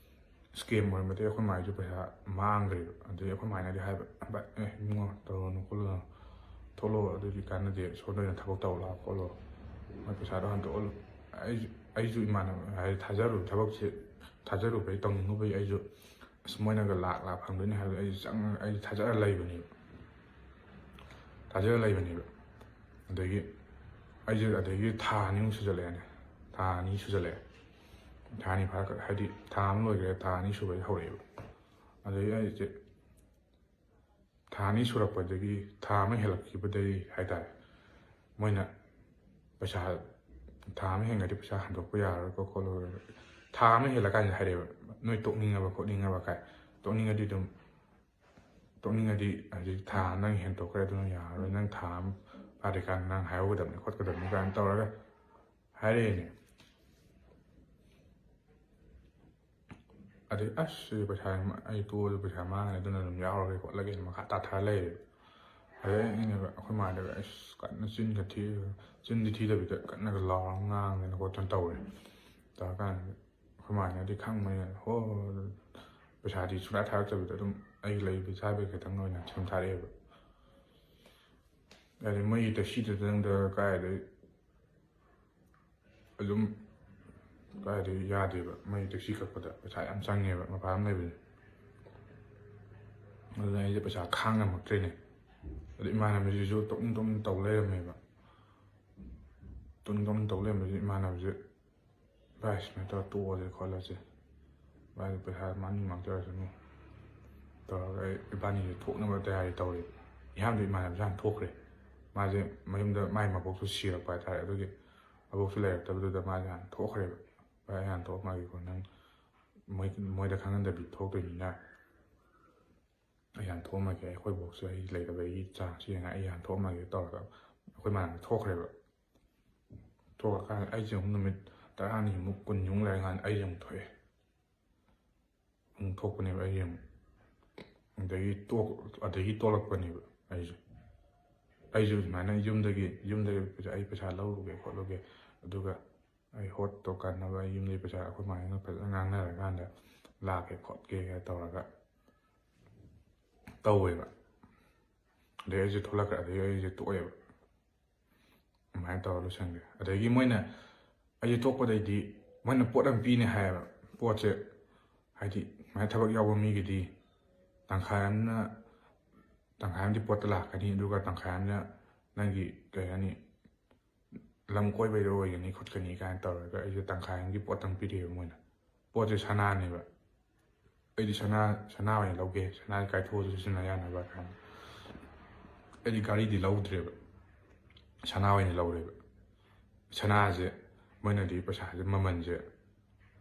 ꯁ꯭ꯀꯦꯝ ꯑꯣꯏꯔꯝꯕꯗꯒꯤ ꯑꯩꯈꯣꯏ ꯃꯥꯏꯁꯨ ꯄꯩꯁꯥ ꯃꯥꯡꯈ꯭ꯔꯦꯕ꯫ ꯑꯗꯨꯗꯒꯤ ꯑꯩꯈꯣꯏ ꯃꯥꯏꯅꯗꯤ ꯍꯥꯏꯕ, "ꯚꯥꯏ, ꯑꯦ, ꯏꯕꯨꯡꯉꯣ, ꯇꯧꯔꯨꯅꯨ ꯈꯣꯠꯂꯨꯅꯨ, ꯊꯣꯛꯂꯛꯑꯣ, ꯑꯗꯨꯗꯤ ꯀꯥꯟꯅꯗꯦ, ꯁꯣꯝꯗ ꯑꯣꯏꯅ ꯊꯕꯛ ꯇꯧ ꯂꯥꯛꯑꯣ ꯈꯣꯠꯂꯣ, ꯃꯣꯏ ꯄꯩꯁꯥꯗꯣ ꯍꯟꯗꯣꯛꯍꯜꯂꯨ"꯫ ꯑꯩꯁꯨ, ꯑꯩꯁꯨ ꯏꯃꯥꯟꯅꯕ ꯍꯥꯏꯗꯤ ꯊꯥꯖꯔꯨꯕ ꯊꯕꯛꯁꯦ, ꯊꯥꯖꯔꯨꯕꯩ ꯇꯧꯅꯤꯡꯉꯨꯕꯩ ꯑꯩꯁꯨ, ꯑꯁ, ꯃꯣꯏꯅꯒ ꯂꯥꯛ ꯂꯥꯛ ꯐꯪꯗꯣꯏꯅꯤ ꯍꯥꯏꯕꯗꯣ ꯑꯩꯁꯨ ꯆꯪꯉꯒ ꯑꯩꯁꯨ ꯊꯥꯖꯔ ꯂꯩꯕꯅꯦꯕ, ꯊꯥꯖꯔ ꯂꯩꯕꯅꯦꯕ꯫ ꯑꯗꯒꯤ ꯑꯩꯁꯦ, ꯑꯗꯒꯤ ꯊꯥ ꯑꯅꯤꯃꯨꯛ ꯁꯨꯖꯜꯂꯛꯑꯦꯅꯦ, ꯊꯥ ꯑꯅꯤ ꯁꯨꯖꯜꯂꯛꯑꯦ꯫ ꯊꯥ ꯑꯅꯤ ꯐꯥꯔꯛ-, ꯍꯥꯏꯗꯤ ꯊꯥ ꯑꯃ ꯂꯣꯏꯈ꯭ꯔꯦ, ꯊꯥ ꯑꯅꯤ ꯁꯨꯕꯗꯤ ꯍꯧꯔꯛꯑꯦꯕ꯫ ꯑꯗꯒꯤ ꯑꯩꯁꯦ ꯊꯥ ꯑꯅꯤ ꯁꯨꯔꯛꯄꯗꯒꯤ, ꯊꯥ ꯑꯃ ꯍꯦꯜꯂꯛꯈꯤꯕꯗꯒꯤ ꯍꯥꯏꯇꯥꯔꯦ, ꯃꯣꯏꯅ ꯄꯩꯁꯥ, ꯊꯥ ꯑꯃ ꯍꯦꯟꯒ꯭ꯔꯗꯤ ꯄꯩꯁꯥ ꯍꯟꯗꯣꯛꯄ ꯌꯥꯔꯔꯣꯏꯀꯣ ꯈꯣꯠꯂꯔꯣꯏ꯫ ꯊꯥ ꯑꯃ ꯍꯦꯜꯂꯀꯥꯟꯗ ꯍꯥꯏꯔꯛꯑꯦꯕ, "ꯅꯣꯏ ꯇꯣꯛꯅꯤꯡꯉꯕ ꯈꯣꯠꯅꯤꯡꯉꯕ" ꯀꯥꯏ꯫ ꯇꯣꯛꯅꯤꯡꯉꯗꯤ ꯑꯗꯨꯝ, ꯇꯣꯛꯅꯤꯡꯉꯗꯤ ꯍꯧꯖꯤꯛ ꯊꯥ ꯑꯃ ꯅꯪ ꯍꯦꯟꯗꯣꯛꯈ꯭ꯔꯦ, ꯑꯗꯨꯅ ꯌꯥꯔꯔꯣꯏ, ꯅꯪ ꯊꯥ ꯑꯃ ꯐꯥꯗ꯭ꯔꯤꯀꯥꯟꯗ ꯅꯪ ꯍꯥꯏꯍꯧꯒꯗꯕꯅꯤ ꯈꯣꯠꯀꯗꯕꯅꯤ ꯀꯥꯏꯅ ꯇꯧꯔꯒ ꯍꯥꯏꯔꯛꯑꯦꯅꯦ꯫ ꯑꯗꯩ ꯑꯁ, ꯁꯤꯗꯤ ꯄꯩꯁꯥ, ꯑꯩ ꯇꯣꯛꯑꯁꯨ ꯄꯩꯁꯥ ꯃꯥꯡꯉꯅꯤ, ꯑꯗꯨꯅ ꯑꯗꯨꯝ ꯌꯥꯎꯔꯒꯦ ꯈꯣꯠꯂꯒꯦꯅ ꯃꯈꯥ ꯇꯥꯊꯔ ꯂꯩꯔꯦꯕ꯫ ꯑꯗꯩ ꯑꯩꯅꯒ ꯑꯩꯈꯣꯏ ꯃꯥꯗꯒ ꯑꯁ ꯀꯟꯅ ꯆꯤꯟꯒ ꯊꯤ-, ꯆꯤꯟꯗꯤ ꯊꯤꯗꯕꯤꯗ ꯀꯟꯅꯒ ꯂꯥꯎꯔꯒ ꯉꯥꯡꯗꯅ ꯈꯣꯠꯇꯅ ꯇꯧꯔꯦ꯫ ꯇꯧꯔꯀꯥꯟꯗ ꯑꯩꯈꯣꯏ ꯃꯥꯅꯗꯤ ꯈꯪꯕꯅꯤꯅ, "ꯍꯣ", ꯄꯩꯁꯥꯗꯤ ꯁꯨꯡꯊꯥ ꯊꯥꯔꯛꯇꯕꯤꯗ ꯑꯗꯨꯝ ꯑꯩꯒꯤ ꯂꯩꯕ ꯆꯥꯕꯒꯤ ꯈꯛꯇꯪ ꯑꯣꯏꯅ ꯁꯨꯝ ꯊꯥꯔꯛꯑꯦꯕ꯫ ꯍꯥꯏꯗꯤ ꯃꯣꯏꯒꯤ ꯇꯦꯛꯁꯤꯗꯨꯗꯪꯗ ꯀꯥꯏꯗꯩ ꯑꯗꯨꯝ ꯀꯥꯏꯗꯩ ꯌꯥꯗꯦꯕ, ꯃꯣꯏ ꯇꯦꯛꯁꯤ ꯀꯛꯄꯗ ꯄꯩꯁꯥ ꯌꯥꯝ ꯆꯪꯉꯦꯕ ꯃꯄꯥꯟ ꯂꯝ ꯂꯩꯕꯁꯦ꯫ ꯑꯗꯨꯅ ꯑꯩꯁꯦ ꯄꯩꯁꯥ ꯈꯥꯡ ꯉꯝꯃꯛꯇ꯭ꯔꯦꯅꯦ꯫ ꯑꯗꯨ ꯏꯃꯥꯟꯅꯕꯁꯤꯁꯨ ꯇꯨꯝ ꯇꯨꯝ ꯇꯧ ꯂꯩꯔꯝꯃꯦꯕ꯫ ꯇꯨꯝ ꯇꯨꯝ ꯇꯧ ꯂꯩꯔꯝꯕꯁꯤ ꯏꯃꯥꯟꯅꯕꯁꯤ, "ꯚꯥꯏ, ꯁꯨꯃꯥꯏꯅ ꯇꯧꯔ ꯇꯣꯛꯑꯁꯦ ꯈꯣꯠꯂꯁꯦ, ꯚꯥꯏ, ꯄꯩꯁꯥ ꯃꯥꯡꯅꯤꯡ ꯃꯥꯡꯖꯔꯁꯅꯨ" ꯇꯧꯔꯒ ꯑꯩ, ꯏꯕꯥꯅꯤꯁꯦ ꯊꯣꯛꯅꯕ ꯇꯌꯥꯔꯤ ꯇꯧꯔꯦ꯫ ꯏꯍꯥꯟꯗ ꯏꯃꯥꯟꯅꯕꯁꯦ ꯍꯥꯟꯅ ꯊꯣꯛꯈ꯭ꯔꯦ꯫ ꯃꯥꯁꯦ ꯃꯌꯨꯝꯗ ꯃꯥꯏ ꯃꯕꯣꯛꯁꯨ ꯁꯤꯔꯛꯄ ꯍꯥꯏꯇꯥꯔꯦ, ꯑꯗꯨꯒꯤ ꯃꯕꯣꯛꯁꯨ ꯂꯩꯔꯛꯇꯕꯗꯨꯗ ꯃꯥꯁꯦ ꯍꯥꯟꯅ ꯊꯣꯛꯈ꯭ꯔꯦꯕ꯫ "ꯚꯥꯏ, ꯑꯩ ꯍꯥꯟꯅ ꯊꯣꯛꯑꯝꯃꯒꯦꯀꯣ, ꯅꯪ ꯃꯣꯏ, ꯃꯣꯏꯗ ꯈꯪꯍꯟꯗꯕꯤ ꯊꯣꯛꯇꯣꯏꯅꯤꯅ ꯑꯩ ꯍꯥꯟꯅ ꯊꯣꯛꯑꯝꯃꯒꯦ, ꯑꯩꯈꯣꯏ ꯕꯣꯛꯁꯨ ꯑꯩ ꯂꯩꯇꯕꯒꯤ ꯆꯥꯟꯁꯁꯨ ꯌꯦꯡꯉ ꯑꯩ ꯍꯥꯟꯅ ꯊꯣꯛꯑꯝꯃꯒꯦ" ꯇꯧꯔꯒ ꯑꯩꯈꯣꯏ ꯃꯥꯟꯅꯕ ꯊꯣꯛꯈ꯭ꯔꯦꯕ꯫ ꯊꯣꯛꯑꯀꯥꯟꯗ ꯑꯩꯁꯦ ꯑꯃꯨꯛ ꯅꯨꯃꯤꯠ ꯇꯔꯥꯅꯤꯃꯨꯛ, ꯀꯨꯟꯅꯤꯃꯨꯛ ꯂꯩꯔꯀꯥꯟꯗ ꯑꯩꯁꯦ ꯑꯃꯨꯛ ꯊꯣꯛꯑꯦ꯫ ꯑꯃꯨꯛ ꯊꯣꯛꯄꯅꯦꯕ ꯑꯩꯁꯦ ꯑꯃꯨꯛ꯫ ꯑꯗꯒꯤ ꯇꯣꯛ-, ꯑꯗꯒꯤ ꯇꯣꯂꯛꯄꯅꯦꯕ ꯑꯩꯁꯦ꯫ ꯑꯩꯁꯨ ꯁꯨꯃꯥꯏꯅ ꯌꯨꯝꯗꯒꯤ, ꯌꯨꯝꯗꯒꯤ ꯑꯩ ꯄꯩꯁꯥ ꯂꯧꯔꯨꯒꯦ ꯈꯣꯠꯂꯨꯒꯦ, ꯑꯗꯨꯒ ꯑꯩ ꯍꯣꯠꯇꯣ ꯀꯟꯅꯕ ꯑꯩ ꯌꯨꯝꯗꯒꯤ ꯄꯩꯁꯥ ꯑꯩꯈꯣꯏ ꯃꯥꯒ ꯐꯖꯅ ꯉꯥꯡꯅꯔꯀꯥꯟꯗ ꯂꯥꯛꯀꯦ ꯈꯣꯠꯀꯦ ꯇꯧꯔꯒ ꯇꯧꯋꯦꯕ꯫ ꯑꯗꯩ ꯑꯩꯁꯦ ꯊꯣꯛꯂꯛꯈ꯭ꯔꯦ, ꯑꯗꯩ ꯑꯩꯁꯦ ꯇꯣꯛꯑꯦꯕ꯫ ꯑꯗꯨꯃꯥꯏꯅ ꯇꯧꯔ ꯂꯣꯏꯁꯟꯈ꯭ꯔꯦ꯫ ꯑꯗꯒꯤ ꯃꯣꯏꯅ, ꯑꯩꯁꯦ ꯊꯣꯛꯄꯗꯩꯗꯤ ꯃꯣꯏꯅ ꯄꯣꯠ ꯑꯃ ꯄꯤꯅꯦ ꯍꯥꯏꯌꯦꯕ꯫ ꯄꯣꯠꯁꯦ ꯍꯥꯏꯗꯤ ꯁꯨꯃꯥꯏꯅ ꯊꯕꯛ ꯌꯥꯎꯕ ꯃꯤꯒꯤꯗꯤ ꯇꯪꯈꯥꯏ ꯑꯃꯅ, ꯇꯪꯈꯥꯏ ꯑꯃꯗꯤ ꯄꯣꯠꯇ ꯂꯥꯛꯀꯅꯤ, ꯑꯗꯨꯒ ꯇꯪꯈꯥꯏ ꯑꯃꯅ ꯅꯪꯒꯤ, ꯀꯩ ꯍꯥꯏꯅꯤ, ꯂꯝ ꯀꯣꯏꯕꯩꯗ ꯑꯣꯏꯒꯅꯤ ꯈꯣꯠꯀꯅꯤ ꯀꯥꯏꯅ ꯇꯧꯔꯒ ꯑꯩꯁꯦ ꯇꯪꯈꯥꯏ ꯑꯃꯒꯤ ꯄꯣꯠꯇꯪ ꯄꯤꯔꯛꯑꯦꯕ ꯃꯣꯏꯅ꯫ ꯄꯣꯠꯁꯦ ꯁꯅꯥꯅꯦꯕ꯫ ꯑꯩꯗꯤ ꯁꯅꯥ, ꯁꯅꯥ ꯑꯣꯏꯅ ꯂꯧꯒꯦ, ꯁꯅꯥ ꯀꯥꯏꯊꯣꯛꯑꯁꯨ ꯁꯤꯖꯤꯟꯅ ꯌꯥꯅꯕ ꯀꯥꯏꯅ꯫ ꯑꯩꯗꯤ ꯒꯥꯔꯤꯗꯤ ꯂꯧꯗ꯭ꯔꯦꯕ, ꯁꯅꯥ ꯑꯣꯏꯅ ꯂꯧꯔꯦꯕ꯫ ꯁꯅꯥꯁꯦ ꯃꯣꯏꯅꯗꯤ ꯄꯩꯁꯥꯁꯦ, ꯃꯃꯜꯁꯦ,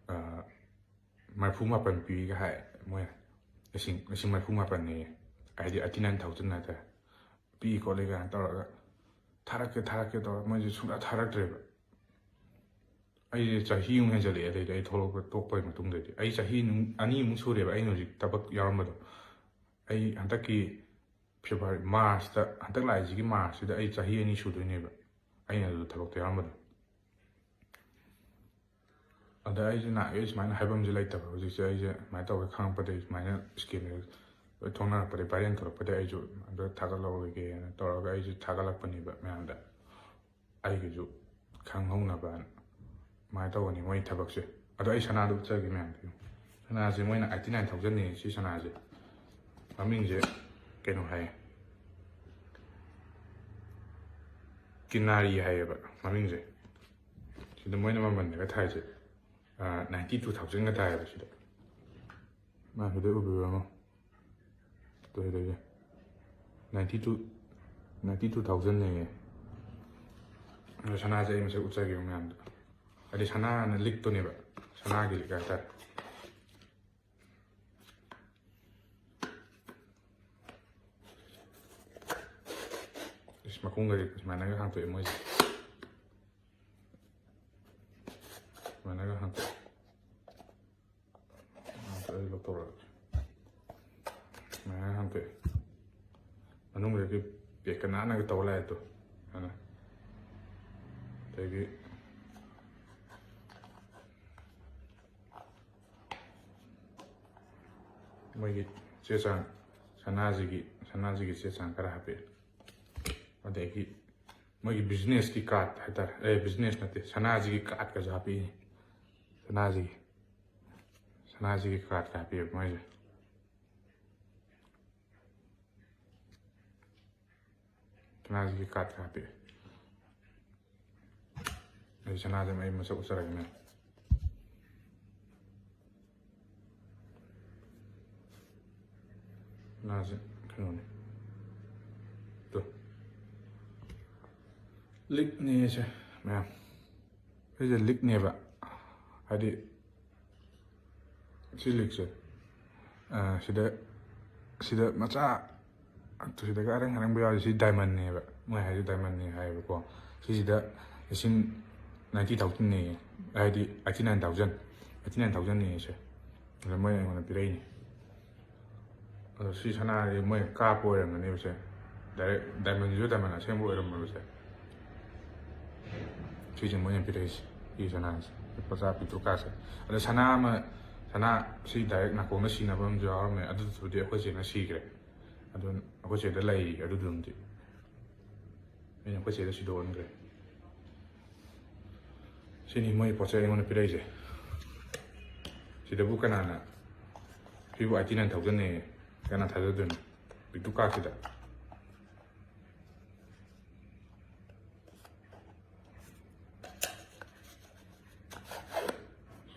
ꯑ, ꯃꯔꯤꯐꯨ ꯃꯥꯄꯟ ꯄꯤꯒ ꯍꯥꯏ ꯃꯣꯏꯅ꯫ ꯂꯤꯁꯤꯡ, ꯂꯤꯁꯤꯡ ꯃꯔꯤꯐꯨ ꯃꯥꯄꯟꯅꯦꯌꯦ꯫ ꯍꯥꯏꯗꯤ eighty nine thousand ꯍꯥꯏꯇꯥꯔꯦ꯫ "ꯄꯤ ꯈꯣꯠꯂꯤ" ꯀꯥꯏꯅ ꯇꯧꯔꯒ, "ꯊꯥꯔꯛꯀꯦ, ꯊꯥꯔꯛꯀꯦ" ꯇꯧꯔꯒ ꯃꯣꯏꯁꯦ ꯁꯨꯡꯊꯥ ꯊꯥꯔꯛꯇ꯭ꯔꯦꯕ꯫ ꯑꯩꯁꯦ ꯆꯍꯤꯃꯨꯛ ꯍꯦꯟꯖꯜꯂꯛꯑꯦ, ꯑꯗꯩꯗꯤ ꯑꯩ ꯊꯣꯛꯂꯛꯄ, ꯇꯣꯛꯄꯒꯤ ꯃꯇꯨꯡꯗꯩꯗꯤ꯫ ꯑꯩ ꯆꯍꯤ ꯅꯨꯡ-, ꯑꯅꯤꯃꯨꯛ ꯁꯨꯔꯦꯕ ꯑꯩꯅ ꯍꯧꯖꯤꯛ ꯊꯕꯛ ꯌꯥꯎꯔꯝꯕꯗꯣ꯫ ꯑꯩ ꯍꯟꯗꯛꯀꯤ February, Marchꯇ, ꯍꯟꯗꯛ ꯂꯥꯛꯏꯁꯤꯒꯤ Marchꯁꯤꯗ ꯑꯩ ꯆꯍꯤ ꯑꯅꯤ ꯁꯨꯗꯣꯏꯅꯦꯕ ꯑꯩꯅ ꯑꯗꯨꯗ ꯊꯕꯛꯇ ꯌꯥꯎꯔꯝꯕꯗꯣ꯫ ꯑꯗ ꯑꯩꯁꯦ ꯅꯍꯥꯟꯒꯩ ꯁꯨꯃꯥꯏꯅ ꯍꯥꯏꯐꯝꯁꯦ ꯂꯩꯇꯕ, ꯍꯧꯖꯤꯛꯁꯦ ꯑꯩꯁꯦ ꯁꯨꯃꯥꯏꯅ ꯇꯧꯔꯒ ꯈꯪꯉꯛꯄꯗꯒꯤ, ꯁꯨꯃꯥꯏꯅ scamꯁꯦ ꯂꯣꯏ ꯊꯣꯛꯅꯔꯛꯄꯗꯒꯤ, viral ꯊꯣꯛꯂꯛꯄꯗꯒꯤ ꯑꯩꯁꯨ ꯑꯝꯇ ꯊꯥꯒꯠꯍꯧꯔꯒꯦꯅ ꯇꯧꯔꯒ ꯑꯩꯁꯦ ꯊꯥꯒꯠꯂꯛꯄꯅꯦꯕ ꯃꯌꯥꯝꯗ꯫ ꯑꯩꯒꯤꯁꯨ ꯈꯪꯍꯧꯅꯕꯅ꯫ ꯑꯗꯨꯃꯥꯏꯅ ꯇꯧꯕꯅꯤ ꯃꯣꯏ ꯊꯕꯛꯁꯦ꯫ ꯑꯗꯣ ꯑꯩ ꯁꯅꯥꯗꯣ ꯎꯠꯆꯒꯦ ꯃꯌꯥꯝꯗ꯫ ꯁꯅꯥꯁꯦ ꯃꯣꯏꯅ eighty nine thousandꯅꯦ ꯁꯤ ꯁꯅꯥꯁꯦ꯫ ꯃꯃꯤꯡꯁꯦ ꯀꯩꯅꯣ ꯍꯥꯏ, ꯀꯤꯅꯥꯔꯤ ꯍꯥꯏꯌꯦꯕ ꯃꯃꯤꯡꯁꯦ꯫ ꯁꯤꯗ ꯃꯣꯏꯅ ꯃꯃꯜꯗꯒ ꯊꯥꯏꯁꯦ ꯅꯥꯏꯟꯇꯤ ꯇꯨ ꯊꯥꯎꯖꯟꯒ ꯊꯥꯏꯌꯦꯕ ꯁꯤꯗ꯫ ꯃꯥ ꯁꯤꯗ ꯎꯕꯤꯕ꯭ꯔꯣ? ꯇꯨ ꯁꯤꯗꯩꯁꯦ ꯅꯥꯏꯟꯇꯤ ꯇꯨ, ꯅꯥꯏꯟꯇꯤ ꯇꯨ ꯊꯥꯎꯖꯟꯅꯦꯌꯦ꯫ ꯑꯗꯣ ꯁꯅꯥꯁꯦ ꯑꯩ ꯃꯁꯛ ꯎꯠꯆꯒꯦꯕ ꯃꯌꯥꯝꯗ꯫ ꯍꯥꯏꯗꯤ ꯁꯅꯥꯅ ꯂꯤꯛꯇꯨꯅꯦꯕ, ꯁꯅꯥꯒꯤ ꯂꯤꯛ ꯍꯥꯏꯇꯥꯔꯦ꯫ ꯏꯁ, ꯃꯈꯣꯡꯒꯗꯤ ꯁꯨꯃꯥꯏꯅꯒ ꯍꯥꯡꯇꯣꯛꯑꯦ ꯃꯣꯏꯁꯦ꯫ ꯁꯨꯃꯥꯏꯅꯒ ꯍꯥꯡꯇꯣꯛꯑꯦ꯫ ꯍꯥꯡꯇꯣꯛꯑꯦ, ꯂꯧꯊꯣꯔꯛꯑꯒꯦ꯫ ꯁꯨꯃꯥꯏꯅ ꯍꯥꯡꯇꯣꯛꯑꯦ꯫ ꯃꯅꯨꯡꯗꯒꯤ ꯄꯦꯛꯀ ꯅꯥꯟꯅꯒ ꯇꯧ ꯂꯥꯛꯑꯦ ꯑꯗꯣ꯫ ꯑꯗꯨꯅ ꯑꯗꯒꯤ ꯃꯣꯏꯒꯤ ꯆꯦ ꯆꯥꯡ, ꯁꯅꯥꯁꯤꯒꯤ, ꯁꯅꯥꯁꯤꯒꯤ ꯆꯦ ꯆꯥꯡ ꯈꯔ ꯍꯥꯞꯄꯛꯑꯦ꯫ ꯑꯗꯒꯤ ꯃꯣꯏꯒꯤ ꯕꯤꯖꯤꯅꯦꯁꯀꯤ ꯀꯥꯔꯠ ꯍꯥꯏꯇꯥꯔꯦ, ꯑꯦ, ꯕꯤꯖꯤꯅꯦꯁ ꯅꯠꯇꯦ, ꯁꯅꯥꯁꯤꯒꯤ ꯀꯥꯔꯠꯀꯁꯨ ꯍꯥꯞꯄꯛꯏ꯫ ꯁꯅꯥꯁꯤꯒꯤ, ꯁꯅꯥꯁꯤꯒꯤ ꯀꯥꯔꯠꯀ ꯍꯥꯞꯄꯛꯑꯦꯕ ꯃꯣꯏꯁꯦ꯫ ꯁꯅꯥꯁꯤꯒꯤ ꯀꯥꯔꯠꯀ ꯍꯥꯞꯄꯛꯑꯦ꯫ ꯑꯩ ꯁꯅꯥꯁꯦ ꯑꯩ ꯃꯁꯛ ꯎꯠꯆꯔꯒꯦꯅꯦ꯫ ꯁꯅꯥꯁꯦ ꯀꯩꯅꯣꯅꯦ꯫ ꯇꯨ꯫ ꯂꯤꯛꯅꯦꯁꯦ ꯃꯌꯥꯝ꯫ ꯁꯤꯁꯦ ꯂꯤꯛꯅꯦꯕ꯫ ꯍꯥꯏꯗꯤ ꯁꯤ ꯂꯤꯛꯁꯦ, ꯑ, ꯁꯤꯗ, ꯁꯤꯗ ꯃꯆꯥ, ꯁꯤꯗꯒ ꯑꯔꯪ ꯑꯔꯪꯕ ꯌꯥꯎꯔꯤ꯫ ꯁꯤ ꯗꯥꯏꯃꯟꯅꯦꯕ꯫ ꯃꯣꯏ ꯍꯥꯏꯁꯦ ꯗꯥꯏꯃꯟꯅꯦ ꯍꯥꯏꯌꯦꯕꯀꯣ꯫ ꯁꯤꯁꯤꯗ ꯂꯤꯁꯤꯡ ꯅꯥꯏꯟꯇꯤ ꯊꯥꯎꯖꯟꯅꯦꯌꯦ꯫ ꯍꯥꯏꯗꯤ eighty nine thousand, eighty nine ꯊꯥꯎꯖꯟꯅꯦꯌꯦ ꯁꯦ꯫ ꯑꯗ ꯃꯣꯏꯅ ꯑꯩꯉꯣꯟꯗ ꯄꯤꯔꯛꯏꯅꯦ꯫ ꯑꯗꯣ ꯁꯤ ꯁꯅꯥꯁꯦ ꯃꯣꯏꯅ ꯀꯥꯞꯄ ꯑꯣꯏꯔꯝꯒꯅꯦꯕꯁꯦ꯫ ꯗꯥꯏꯔꯦꯛ ꯗꯥꯏꯃꯟꯁꯤꯁꯨ ꯗꯥꯏꯃꯟ ꯑꯁꯦꯡꯕ ꯑꯣꯏꯔꯝꯃꯣꯏꯕꯁꯦ꯫ ꯁꯤꯁꯦ ꯃꯣꯏꯅ ꯄꯤꯔꯛꯏꯁꯦ, ꯁꯤ ꯁꯅꯥꯁꯦ꯫ ꯂꯨꯄꯥ ꯆꯥ ꯄꯤꯛꯇ꯭ꯔꯨ ꯀꯥꯁꯦ꯫ ꯑꯗꯣ ꯁꯅꯥ ꯑꯃ, ꯁꯅꯥ ꯁꯤ ꯗꯥꯏꯔꯦꯛ ꯅꯥꯀꯣꯡꯗ ꯁꯤꯅꯕ ꯑꯃꯁꯨ ꯌꯥꯎꯔꯝꯃꯦ꯫ ꯑꯗꯨꯗꯨꯕꯨꯗꯤ ꯑꯩꯈꯣꯏ ꯆꯦꯅ ꯁꯤꯈ꯭ꯔꯦ꯫ ꯑꯗꯨ ꯑꯩꯈꯣꯏ ꯆꯦꯗ ꯂꯩꯔꯤ ꯑꯗꯨꯗꯨꯝꯗꯤ꯫ ꯑꯩꯅ ꯑꯩꯈꯣꯏ ꯆꯦꯗ ꯁꯤꯗꯣꯛꯍꯟꯈ꯭ꯔꯦ꯫ ꯁꯤꯅꯤ ꯃꯣꯏ ꯄꯣꯠ ꯆꯩ ꯑꯩꯉꯣꯟꯗ ꯄꯤꯔꯛꯏꯁꯦ꯫ ꯁꯤꯗꯕꯨ ꯀꯅꯥꯅ, ꯁꯤꯕꯨ ꯑꯩꯠꯇꯤ ꯅꯥꯏꯟ ꯊꯥꯎꯖꯟꯅꯦꯌꯦ꯫ ꯀꯅꯥ ꯊꯥꯖꯗꯣꯏꯅꯣ? ꯄꯤꯛꯇꯨ ꯀꯥꯛꯁꯤꯗ꯫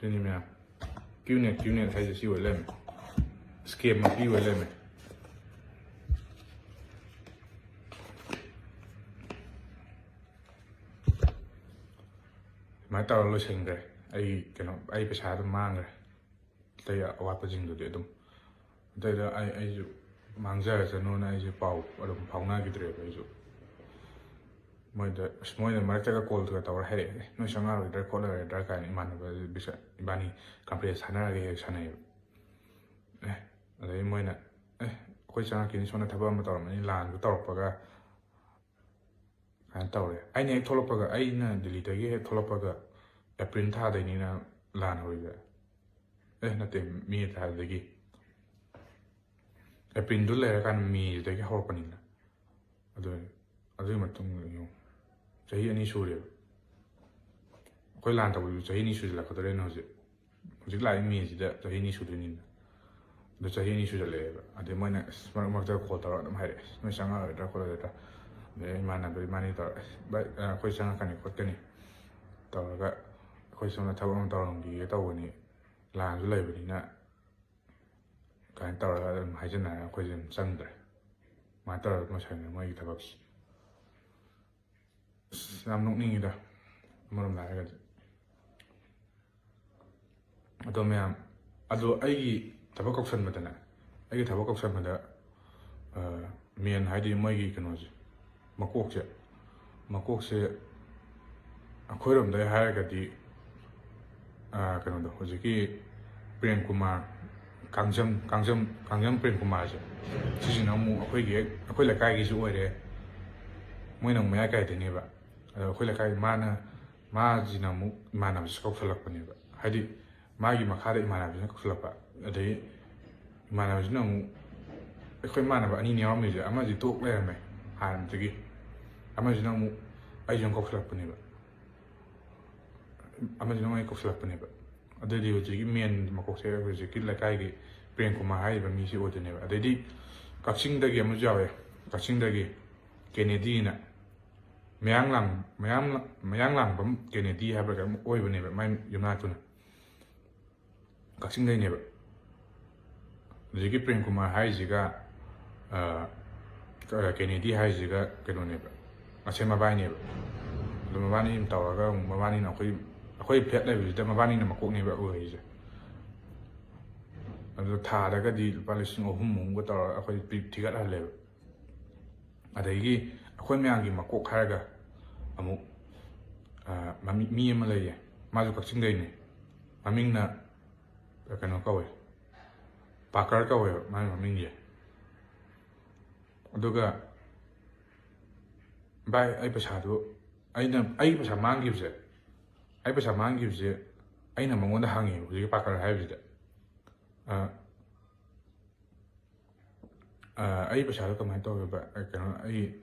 ꯁꯤꯅꯤ ꯃꯌꯥꯝ, ꯀ꯭ꯌꯨꯅꯦꯠ ꯀ꯭ꯌꯨꯅꯦꯠ ꯍꯥꯏꯁꯦ ꯁꯤ ꯑꯣꯏ ꯂꯩꯔꯝꯃꯦ꯫ ꯁ꯭ꯀꯦꯝ ꯃꯄꯤ ꯑꯣꯏ ꯂꯩꯔꯝꯃꯦ꯫ ꯁꯨꯃꯥꯏꯅ ꯇꯧꯔ ꯂꯣꯏꯁꯤꯟꯈ꯭ꯔꯦ꯫ ꯑꯩ ꯀꯩꯅꯣ, ꯑꯩ ꯄꯩꯁꯥ ꯑꯗꯨꯝ ꯃꯥꯡꯈ꯭ꯔꯦ꯫ ꯑꯇꯩ ꯑꯋꯥꯠꯄꯁꯤꯡꯗꯨꯗꯤ ꯑꯗꯨꯝ, ꯑꯇꯩꯗ ꯑꯩ, ꯑꯩꯁꯨ ꯃꯥꯡꯖꯔꯁꯅꯨꯅ ꯑꯩꯁꯨ ꯄꯥꯎ ꯑꯗꯨꯝ ꯐꯥꯎꯅꯈꯤꯗ꯭ꯔꯦꯕ꯫ ꯑꯩꯁꯨ ꯃꯣꯏꯗ, ꯑꯁ, ꯃꯣꯏꯅ ꯃꯔꯛꯇꯒ ꯀꯣꯜꯒ ꯇꯧꯔ ꯍꯥꯏꯔꯛꯑꯦ, "ꯑꯦ, ꯅꯣꯏ ꯆꯪꯉꯛꯑꯔꯣꯏꯗ꯭ꯔꯥ ꯈꯣꯠꯂꯔꯣꯏꯗ꯭ꯔꯥ?" ꯀꯥꯏꯅ ꯏꯃꯥꯟꯅꯕ ꯕꯤꯁ-, ꯏꯕꯥꯅꯤ ꯀꯟꯐ꯭ꯔꯦꯟꯁ ꯊꯥꯅꯔꯒ ꯍꯦꯛ ꯁꯥꯟꯅꯩꯌꯦꯕ꯫ ꯑꯦ, ꯑꯗꯩ ꯃꯣꯏꯅ, "ꯑꯦ, ꯑꯩꯈꯣꯏ ꯆꯪꯉꯛꯈꯤꯅꯤ, ꯁꯣꯝꯗ ꯊꯕꯛ ꯑꯃ ꯇꯧꯔꯝꯃꯅꯤ, ꯂꯥꯟꯁꯨ ꯇꯧꯔꯛꯄꯒ" ꯀꯃꯥꯏꯅ ꯇꯧꯔꯦ꯫ ꯑꯩꯅ ꯍꯦꯛ ꯊꯣꯛꯂꯛꯄꯒ, ꯑꯩꯅ ꯗꯤꯜꯂꯤꯗꯒꯤ ꯍꯦꯛ ꯊꯣꯛꯂꯛꯄꯒ ꯑꯦꯄ꯭ꯔꯤꯜ ꯊꯥꯗꯩꯅꯤꯅ ꯂꯥꯟ ꯍꯧꯔꯤꯁꯦ꯫ ꯑꯦ, ꯅꯠꯇꯦ, ꯃꯦ ꯊꯥꯗꯒꯤ꯫ ꯑꯦꯄ꯭ꯔꯤꯜꯗꯨ ꯂꯩꯔꯀꯥꯟꯗ ꯃꯦꯗꯒꯤ ꯍꯧꯔꯛꯄꯅꯤꯅ꯫ ꯑꯗꯨ, ꯑꯗꯨꯒꯤ ꯃꯇꯨꯡꯗ ꯌꯦꯡꯉꯨ, ꯆꯍꯤ ꯑꯅꯤ ꯁꯨꯔꯦꯕ꯫ ꯑꯩꯈꯣꯏ ꯂꯥꯟ ꯇꯧꯕꯗꯨ ꯆꯍꯤ ꯑꯅꯤ ꯁꯨꯖꯤꯜꯂꯛꯀꯗꯧꯔꯦꯅ ꯍꯧꯖꯤꯛ꯫ ꯍꯧꯖꯤꯛ ꯂꯥꯛꯏ ꯃꯦꯁꯤꯗ ꯆꯍꯤ ꯑꯅꯤ ꯁꯨꯗꯣꯏꯅꯤꯅ꯫ ꯑꯗꯣ ꯆꯍꯤ ꯑꯅꯤ ꯁꯨꯖꯜꯂꯛꯑꯦꯕ꯫ ꯑꯗꯩ ꯃꯣꯏꯅ ꯑꯁ ꯃꯔꯛ ꯃꯔꯛꯇ ꯀꯣꯜ ꯇꯧꯔꯒ ꯑꯗꯨꯝ ꯍꯥꯏꯔꯛꯑꯦ, "ꯑꯁ, ꯅꯣꯏ ꯆꯪꯉꯛꯑꯔꯣꯏꯗ꯭ꯔꯥ ꯈꯣꯠꯂꯔꯣꯏꯗ꯭ꯔꯥ?" ꯑꯗꯩ ꯏꯃꯥꯟꯅꯕ ꯏꯕꯥꯅꯤ ꯇꯧꯔꯒ, "ꯑꯁ, ꯚꯥꯏ, ꯑ, ꯑꯩꯈꯣꯏ ꯆꯪꯉꯛꯀꯅꯤ ꯈꯣꯠꯀꯅꯤ" ꯇꯧꯔꯒ, "ꯑꯩꯈꯣꯏ ꯁꯣꯝꯗ ꯊꯕꯛ ꯑꯃ ꯇꯧꯔꯝꯈꯤꯒꯦ ꯇꯧꯕꯅꯤ, ꯂꯥꯟꯁꯨ ꯂꯩꯕꯅꯤꯅ" ꯀꯥꯏꯅ ꯇꯧꯔꯒ ꯑꯗꯨꯝ ꯍꯥꯏꯖꯤꯟꯅꯔꯒ ꯑꯩꯈꯣꯏꯁꯦ ꯑꯗꯨꯝ ꯆꯪꯗ꯭ꯔꯦ꯫ ꯑꯗꯨꯃꯥꯏꯅ ꯇꯧꯔꯒ ꯂꯣꯏꯁꯟꯈ꯭ꯔꯦ ꯃꯣꯏꯒꯤ ꯊꯕꯛꯁꯦ꯫ ꯑꯁ, ꯌꯥꯝ ꯅꯣꯛꯅꯤꯡꯉꯤꯗ, ꯑꯃꯔꯣꯝꯗ ꯍꯥꯏꯔꯒꯗꯤ꯫ ꯑꯗꯣ ꯃꯌꯥꯝ, ꯑꯗꯣ ꯑꯩꯒꯤ ꯊꯕꯛ ꯀꯧꯁꯟꯕꯗꯅꯦ, ꯑꯩꯒꯤ ꯊꯕꯛ ꯀꯧꯁꯟꯕꯗ, ꯑ, ꯃꯦꯟ ꯍꯥꯏꯗꯤ ꯃꯣꯏꯒꯤ ꯀꯩꯅꯣꯁꯦ, ꯃꯀꯣꯛꯁꯦ, ꯃꯀꯣꯛꯁꯦ ꯑꯩꯈꯣꯏꯔꯣꯝꯗ ꯍꯥꯏꯔꯒꯗꯤ, ꯑ, ꯀꯩꯅꯣꯗꯣ, ꯍꯧꯖꯤꯛꯀꯤ ꯄ꯭ꯔꯦꯝ ꯀꯨꯃꯥꯔ, ꯀꯥꯡꯖꯝ, ꯀꯥꯡꯖꯝ, ꯀꯥꯡꯖꯝ ꯄ꯭ꯔꯦꯝ ꯀꯨꯃꯥꯔꯁꯦ, ꯁꯤꯁꯤꯅ ꯑꯃꯨꯛ ꯑꯩꯈꯣꯏꯒꯤ ꯍꯦꯛ, ꯑꯩꯈꯣꯏ ꯂꯩꯀꯥꯏꯒꯤꯁꯨ ꯑꯣꯏꯔꯦ, ꯃꯣꯏꯅ ꯑꯃꯨꯛ ꯃꯌꯥꯏ ꯀꯥꯏꯗꯩꯅꯦꯕ꯫ ꯑꯗꯣ ꯑꯩꯈꯣꯏ ꯂꯩꯀꯥꯏ, ꯃꯥꯅ, ꯃꯥꯁꯤꯅ ꯑꯃꯨꯛ ꯏꯃꯥꯟꯅꯕꯁꯦ ꯀꯧꯁꯜꯂꯛꯄꯅꯦꯕ꯫ ꯍꯥꯏꯗꯤ ꯃꯥꯒꯤ ꯃꯈꯥꯗ ꯏꯃꯥꯟꯅꯕꯁꯤꯅ ꯀꯧꯁꯜꯂꯛꯄ꯫ ꯑꯗꯩ ꯏꯃꯥꯟꯅꯕꯁꯤꯅ ꯑꯃꯨꯛ, ꯑꯩꯈꯣꯏ ꯏꯃꯥꯟꯅꯕ ꯑꯅꯤꯅꯦ ꯌꯥꯎꯔꯝꯃꯤꯁꯦ, ꯑꯃꯁꯤ ꯇꯣꯛ ꯂꯩꯔꯝꯃꯦ ꯍꯥꯟꯅꯗꯒꯤ, ꯑꯃꯁꯤꯅ ꯑꯃꯨꯛ ꯑꯩꯁꯦ ꯑꯃꯨꯛ ꯀꯧꯁꯜꯂꯛꯄꯅꯦꯕ꯫ ꯑꯃꯁꯤꯅ ꯑꯃꯨꯛ ꯑꯩ ꯀꯧꯁꯜꯂꯛꯄꯅꯦꯕ꯫ ꯑꯗꯨꯗꯤ ꯍꯧꯖꯤꯛꯀꯤ ꯃꯦꯟ ꯃꯀꯣꯛꯁꯦ ꯍꯧꯖꯤꯛꯀꯤ ꯂꯩꯀꯥꯏꯒꯤ ꯄ꯭ꯔꯦꯝ ꯀꯨꯃꯥꯔ ꯍꯥꯏꯔꯤꯕ ꯃꯤꯁꯤ ꯑꯣꯏꯗꯣꯏꯅꯦꯕ꯫ ꯑꯗꯩꯗꯤ ꯀꯛꯆꯤꯡꯗꯒꯤ ꯑꯃꯁꯨ ꯌꯥꯎꯋꯦ, ꯀꯛꯆꯤꯡꯗꯒꯤ ꯀꯦꯅꯦꯗꯤꯅ, ꯃꯌꯥꯡꯂꯥꯡ-, ꯃꯌꯥꯡ-, ꯃꯌꯥꯡꯂꯥꯡꯕꯝ ꯀꯦꯅꯦꯗꯤ ꯍꯥꯏꯕ꯭ꯔꯥ ꯀꯩꯅꯣꯝ ꯑꯣꯏꯕꯅꯦꯕ ꯃꯥꯏ ꯌꯨꯝꯅꯥꯛꯇꯨꯅ꯫ ꯀꯛꯆꯤꯡꯗꯩꯅꯦꯕ꯫ ꯍꯧꯖꯤꯛꯀꯤ ꯄ꯭ꯔꯦꯝ ꯀꯨꯃꯥꯔ ꯍꯥꯏꯁꯤꯒ, ꯑ, ꯀꯦꯅꯦꯗꯤ ꯍꯥꯏꯁꯤꯒ ꯀꯩꯅꯣꯅꯦꯕ, ꯃꯁꯦꯟ ꯃꯕꯥꯏꯅꯦꯕ꯫ ꯑꯗꯣ ꯃꯕꯥꯅꯤ ꯑꯃ ꯇꯧꯔꯒ ꯑꯃꯨꯛ ꯃꯕꯥꯅꯤꯅ ꯑꯩꯈꯣꯏ, ꯑꯩꯈꯣꯏ flat ꯂꯩꯕꯁꯤꯗ ꯃꯕꯥꯅꯤꯅ ꯃꯀꯣꯛꯅꯦꯕ ꯑꯣꯏꯔꯤꯁꯦ꯫ ꯑꯗꯨ ꯊꯥꯗꯒꯗꯤ ꯂꯨꯄꯥ ꯂꯤꯁꯤꯡ ꯑꯍꯨꯝ ꯃꯨꯛꯀ ꯇꯧꯔꯒ ꯑꯩꯈꯣꯏ ꯄꯤ-, ꯊꯤꯒꯠꯍꯜꯂꯦꯕ꯫ ꯑꯗꯒꯤ ꯑꯩꯈꯣꯏ ꯃꯌꯥꯝꯒꯤ ꯃꯀꯣꯛ ꯍꯥꯏꯔꯒ ꯑꯃꯨꯛ, ꯑ, ꯃꯃꯤ-, ꯃꯤ ꯑꯃ ꯂꯩꯌꯦ, ꯃꯥꯁꯨ ꯀꯛꯆꯤꯡꯗꯩꯅꯦ꯫ ꯃꯃꯤꯡꯅ ꯀꯩꯅꯣ ꯀꯧꯋꯦ, ꯄꯥꯀꯔ ꯀꯧꯋꯦꯕ ꯃꯥꯒꯤ ꯃꯃꯤꯡꯁꯦ꯫ ꯑꯗꯨꯒ ꯚꯥꯏ, ꯑꯩ ꯄꯩꯁꯥꯗꯨ, ꯑꯩꯅ, ꯑꯩꯒꯤ ꯄꯩꯁꯥ ꯃꯥꯡꯈꯤꯕꯁꯦ, ꯑꯩ ꯄꯩꯁꯥ ꯃꯥꯡꯈꯤꯕꯁꯦ ꯑꯩꯅ ꯃꯉꯣꯟꯗ ꯍꯪꯉꯦꯕ, ꯍꯧꯖꯤꯛꯀꯤ ꯄꯥꯀꯔ ꯍꯥꯏꯕꯁꯤꯗ꯫ ꯑ, ꯑ, ꯑꯩ ꯄꯩꯁꯥꯗꯣ ꯀꯃꯥꯏꯅ ꯇꯧꯒꯦꯕ? ꯑ, ꯀꯩꯅꯣ, ꯑꯩ,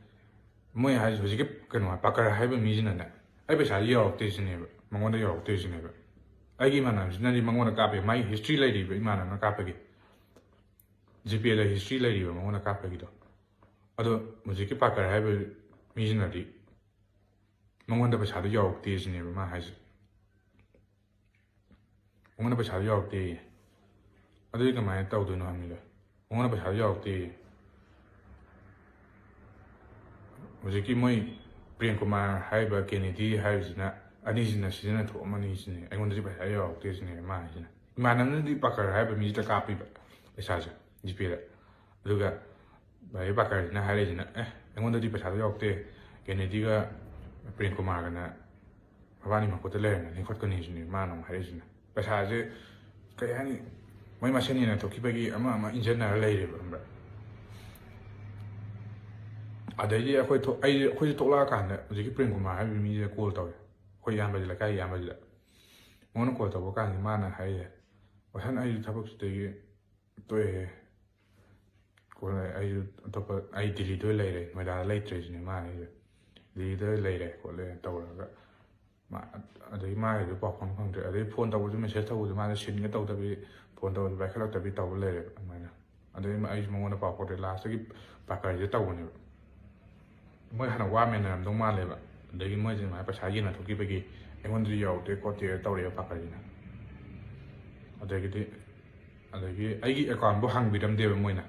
ꯃꯣꯏ ꯍꯥꯏꯁꯦ ꯍꯧꯖꯤꯛꯀꯤ ꯀꯩꯅꯣ, ꯄꯥꯀꯔ ꯍꯥꯏꯕ ꯃꯤꯁꯤꯅꯅꯦ, ꯑꯩ ꯄꯩꯁꯥꯗꯤ ꯌꯧꯔꯛꯇꯦ ꯁꯤꯅꯦꯕ, ꯃꯉꯣꯟꯗ ꯌꯧꯔꯛꯇꯦ ꯁꯤꯅꯦꯕ꯫ ꯑꯩꯒꯤ ꯏꯃꯥꯟꯅꯕꯁꯤꯅꯗꯤ ꯃꯉꯣꯟꯗ ꯀꯥꯞꯄꯦ, ꯃꯥꯒꯤ history ꯂꯩꯔꯤꯕ ꯏꯃꯥꯟꯅꯕꯅ ꯀꯥꯞꯄꯒꯤ, GPayꯗ history ꯂꯩꯔꯤꯕ ꯃꯉꯣꯟꯗ ꯀꯥꯞꯄꯒꯤꯗꯣ꯫ ꯑꯗꯣ ꯍꯧꯖꯤꯛꯀꯤ ꯄꯥꯀꯔ ꯍꯥꯏꯕ ꯃꯤꯁꯤꯅꯗꯤ ꯃꯉꯣꯟꯗ ꯄꯩꯁꯥꯗꯣ ꯌꯧꯔꯛꯇꯦ ꯁꯤꯅꯦꯕ ꯃꯥ ꯍꯥꯏꯁꯦ꯫ ꯃꯉꯣꯟꯗ ꯄꯩꯁꯥꯗꯣ ꯌꯧꯔꯛꯇꯦꯌꯦ꯫ ꯑꯗꯨꯗꯤ ꯀꯃꯥꯏꯅ ꯇꯧꯗꯣꯏꯅꯣ ꯍꯥꯏꯕꯅꯤꯗ꯫ ꯃꯉꯣꯟꯗ ꯄꯩꯁꯥꯗꯣ ꯌꯧꯔꯛꯇꯦꯌꯦ꯫ ꯍꯧꯖꯤꯛꯀꯤ ꯃꯣꯏ ꯄ꯭ꯔꯦꯝ ꯀꯨꯃꯥꯔ ꯍꯥꯏꯔꯤꯕ ꯀꯦꯅꯦꯗꯤ ꯍꯥꯏꯔꯤꯁꯤꯅ, ꯑꯅꯤꯁꯤꯅ ꯁꯤꯖꯤꯟꯅꯊꯣꯛꯑꯝꯃꯅꯤ ꯁꯤꯅꯦ, ꯑꯩꯉꯣꯟꯗꯗꯤ ꯄꯩꯁꯥ ꯌꯧꯔꯛꯇꯦ ꯁꯤꯅꯦ ꯃꯥ ꯍꯥꯏꯁꯤꯅ꯫ ꯏꯃꯥꯟꯅꯕꯅꯗꯤ ꯄꯥꯀꯔ ꯍꯥꯏꯔꯤꯕ ꯃꯤꯁꯤꯗ ꯀꯥꯞꯄꯤꯕ ꯄꯩꯁꯥꯁꯦ, GPayꯗ꯫ ꯑꯗꯨꯒ ꯚꯥꯏ ꯄꯥꯀꯔꯁꯤꯅ ꯍꯥꯏꯔꯛꯏꯁꯤꯅ, "ꯑꯦ, ꯑꯩꯉꯣꯟꯗꯗꯤ ꯄꯩꯁꯥꯗꯣ ꯌꯧꯔꯛꯇꯦ, ꯀꯦꯅꯦꯗꯤꯒ ꯄ꯭ꯔꯦꯝ ꯀꯨꯃꯥꯔꯒꯅ ꯃꯕꯥꯅꯤ ꯃꯈꯨꯠꯇ ꯂꯩꯔꯝꯒꯅꯤ, ꯈꯣꯠꯀꯅꯤ" ꯁꯤꯅꯦ ꯃꯥꯅ ꯑꯃꯨꯛ ꯍꯥꯏꯔꯛꯏꯁꯤꯅ꯫ ꯄꯩꯁꯥꯁꯦ ꯀꯩ ꯍꯥꯏꯅꯤ, ꯃꯣꯏ ꯃꯁꯦꯟ ꯌꯦꯟꯅꯊꯣꯛꯈꯤꯕꯒꯤ ꯑꯃ ꯑꯃ ꯏꯟꯖꯟꯅꯔ ꯂꯩꯔꯦꯕ, ꯈꯪꯕ꯭ꯔꯥ? ꯑꯗꯩꯗꯤ ꯑꯩꯈꯣꯏ ꯊꯣꯛ-, ꯑꯩ, ꯑꯩꯈꯣꯏꯁꯦ ꯊꯣꯛꯂꯛꯑꯀꯥꯟꯗ ꯍꯧꯖꯤꯛꯀꯤ ꯄ꯭ꯔꯦꯝ ꯀꯨꯃꯥꯔ ꯍꯥꯏꯕ ꯃꯤꯁꯦ call ꯇꯧꯋꯦ, ꯑꯩꯈꯣꯏ ꯏꯌꯥꯝꯕꯁꯦ, ꯂꯩꯀꯥꯏ ꯏꯌꯥꯝꯕꯁꯤꯗ꯫ ꯃꯉꯣꯟꯗ call ꯇꯧꯕ ꯀꯥꯟꯗ ꯃꯥꯅ ꯍꯥꯏꯌꯦ, "ꯋꯥꯁꯟ, ꯑꯩꯁꯨ ꯊꯕꯛꯁꯤꯗꯒꯤ ꯇꯣꯛꯑꯦ, ꯀꯣꯟꯅ ꯑꯩꯁꯨ ꯑꯇꯣꯞꯄ, ꯑꯩ ꯗꯤꯜꯂꯤꯗ ꯑꯣꯏꯅ ꯂꯩꯔꯦ, ꯅꯣꯏꯗꯥꯗ ꯂꯩꯇ꯭ꯔꯦ" ꯁꯤꯅꯦ ꯃꯥ ꯍꯥꯏꯁꯦ꯫ "ꯗꯤꯜꯂꯤꯗ ꯂꯩꯔꯦ ꯈꯣꯠꯂꯦ" ꯇꯧꯔꯒ ꯃꯥ, ꯑꯗꯩ ꯃꯥꯒꯤꯁꯨ ꯄꯥꯎ ꯐꯥꯎꯅ ꯐꯪꯗ꯭ꯔꯦ꯫ ꯑꯗꯩ phone ꯇꯧꯕꯁꯨ message ꯇꯧꯕꯁꯨ ꯃꯥꯅ ꯁꯤꯟꯒ ꯇꯧꯗꯕꯤ, ꯐꯣꯟ ꯇꯧꯔꯁꯨ ꯄꯥꯏꯈꯠꯂꯛꯇꯕꯤ ꯇꯧꯔ ꯂꯩꯔꯦꯕ ꯑꯗꯨꯃꯥꯏꯅ꯫ ꯑꯗꯩ ꯑꯩꯁꯨ ꯃꯉꯣꯟꯗ ꯄꯥꯎ ꯐꯥꯎꯗ꯭ꯔꯦ꯫ ꯂꯥꯁꯇꯒꯤ ꯄꯥꯀꯔꯁꯦ ꯇꯧꯕꯅꯦꯕ꯫ ꯃꯣꯏ ꯍꯥꯟꯅ ꯋꯥ ꯃꯦꯟꯅꯔꯝꯗꯧ ꯃꯥꯜꯂꯦꯕ꯫ ꯑꯗꯒꯤ ꯃꯣꯏꯁꯦ ꯑꯗꯨꯃꯥꯏꯅ ꯄꯩꯁꯥ ꯌꯦꯟꯅ ꯊꯣꯛꯈꯤꯕꯒꯤ ꯑꯩꯉꯣꯟꯗꯗꯤ ꯌꯧꯔꯛꯇꯦ ꯈꯣꯠꯇꯦ ꯇꯧꯔꯛꯑꯦꯕ ꯄꯥꯀꯔꯁꯤꯅ꯫ ꯑꯗꯒꯤꯗꯤ ꯑꯗꯒꯤ ꯑꯩꯒꯤ ꯑꯦꯀꯥꯎꯟꯕꯨ ꯍꯥꯡꯕꯤꯔꯝꯗꯦꯕ ꯃꯣꯏꯅ꯫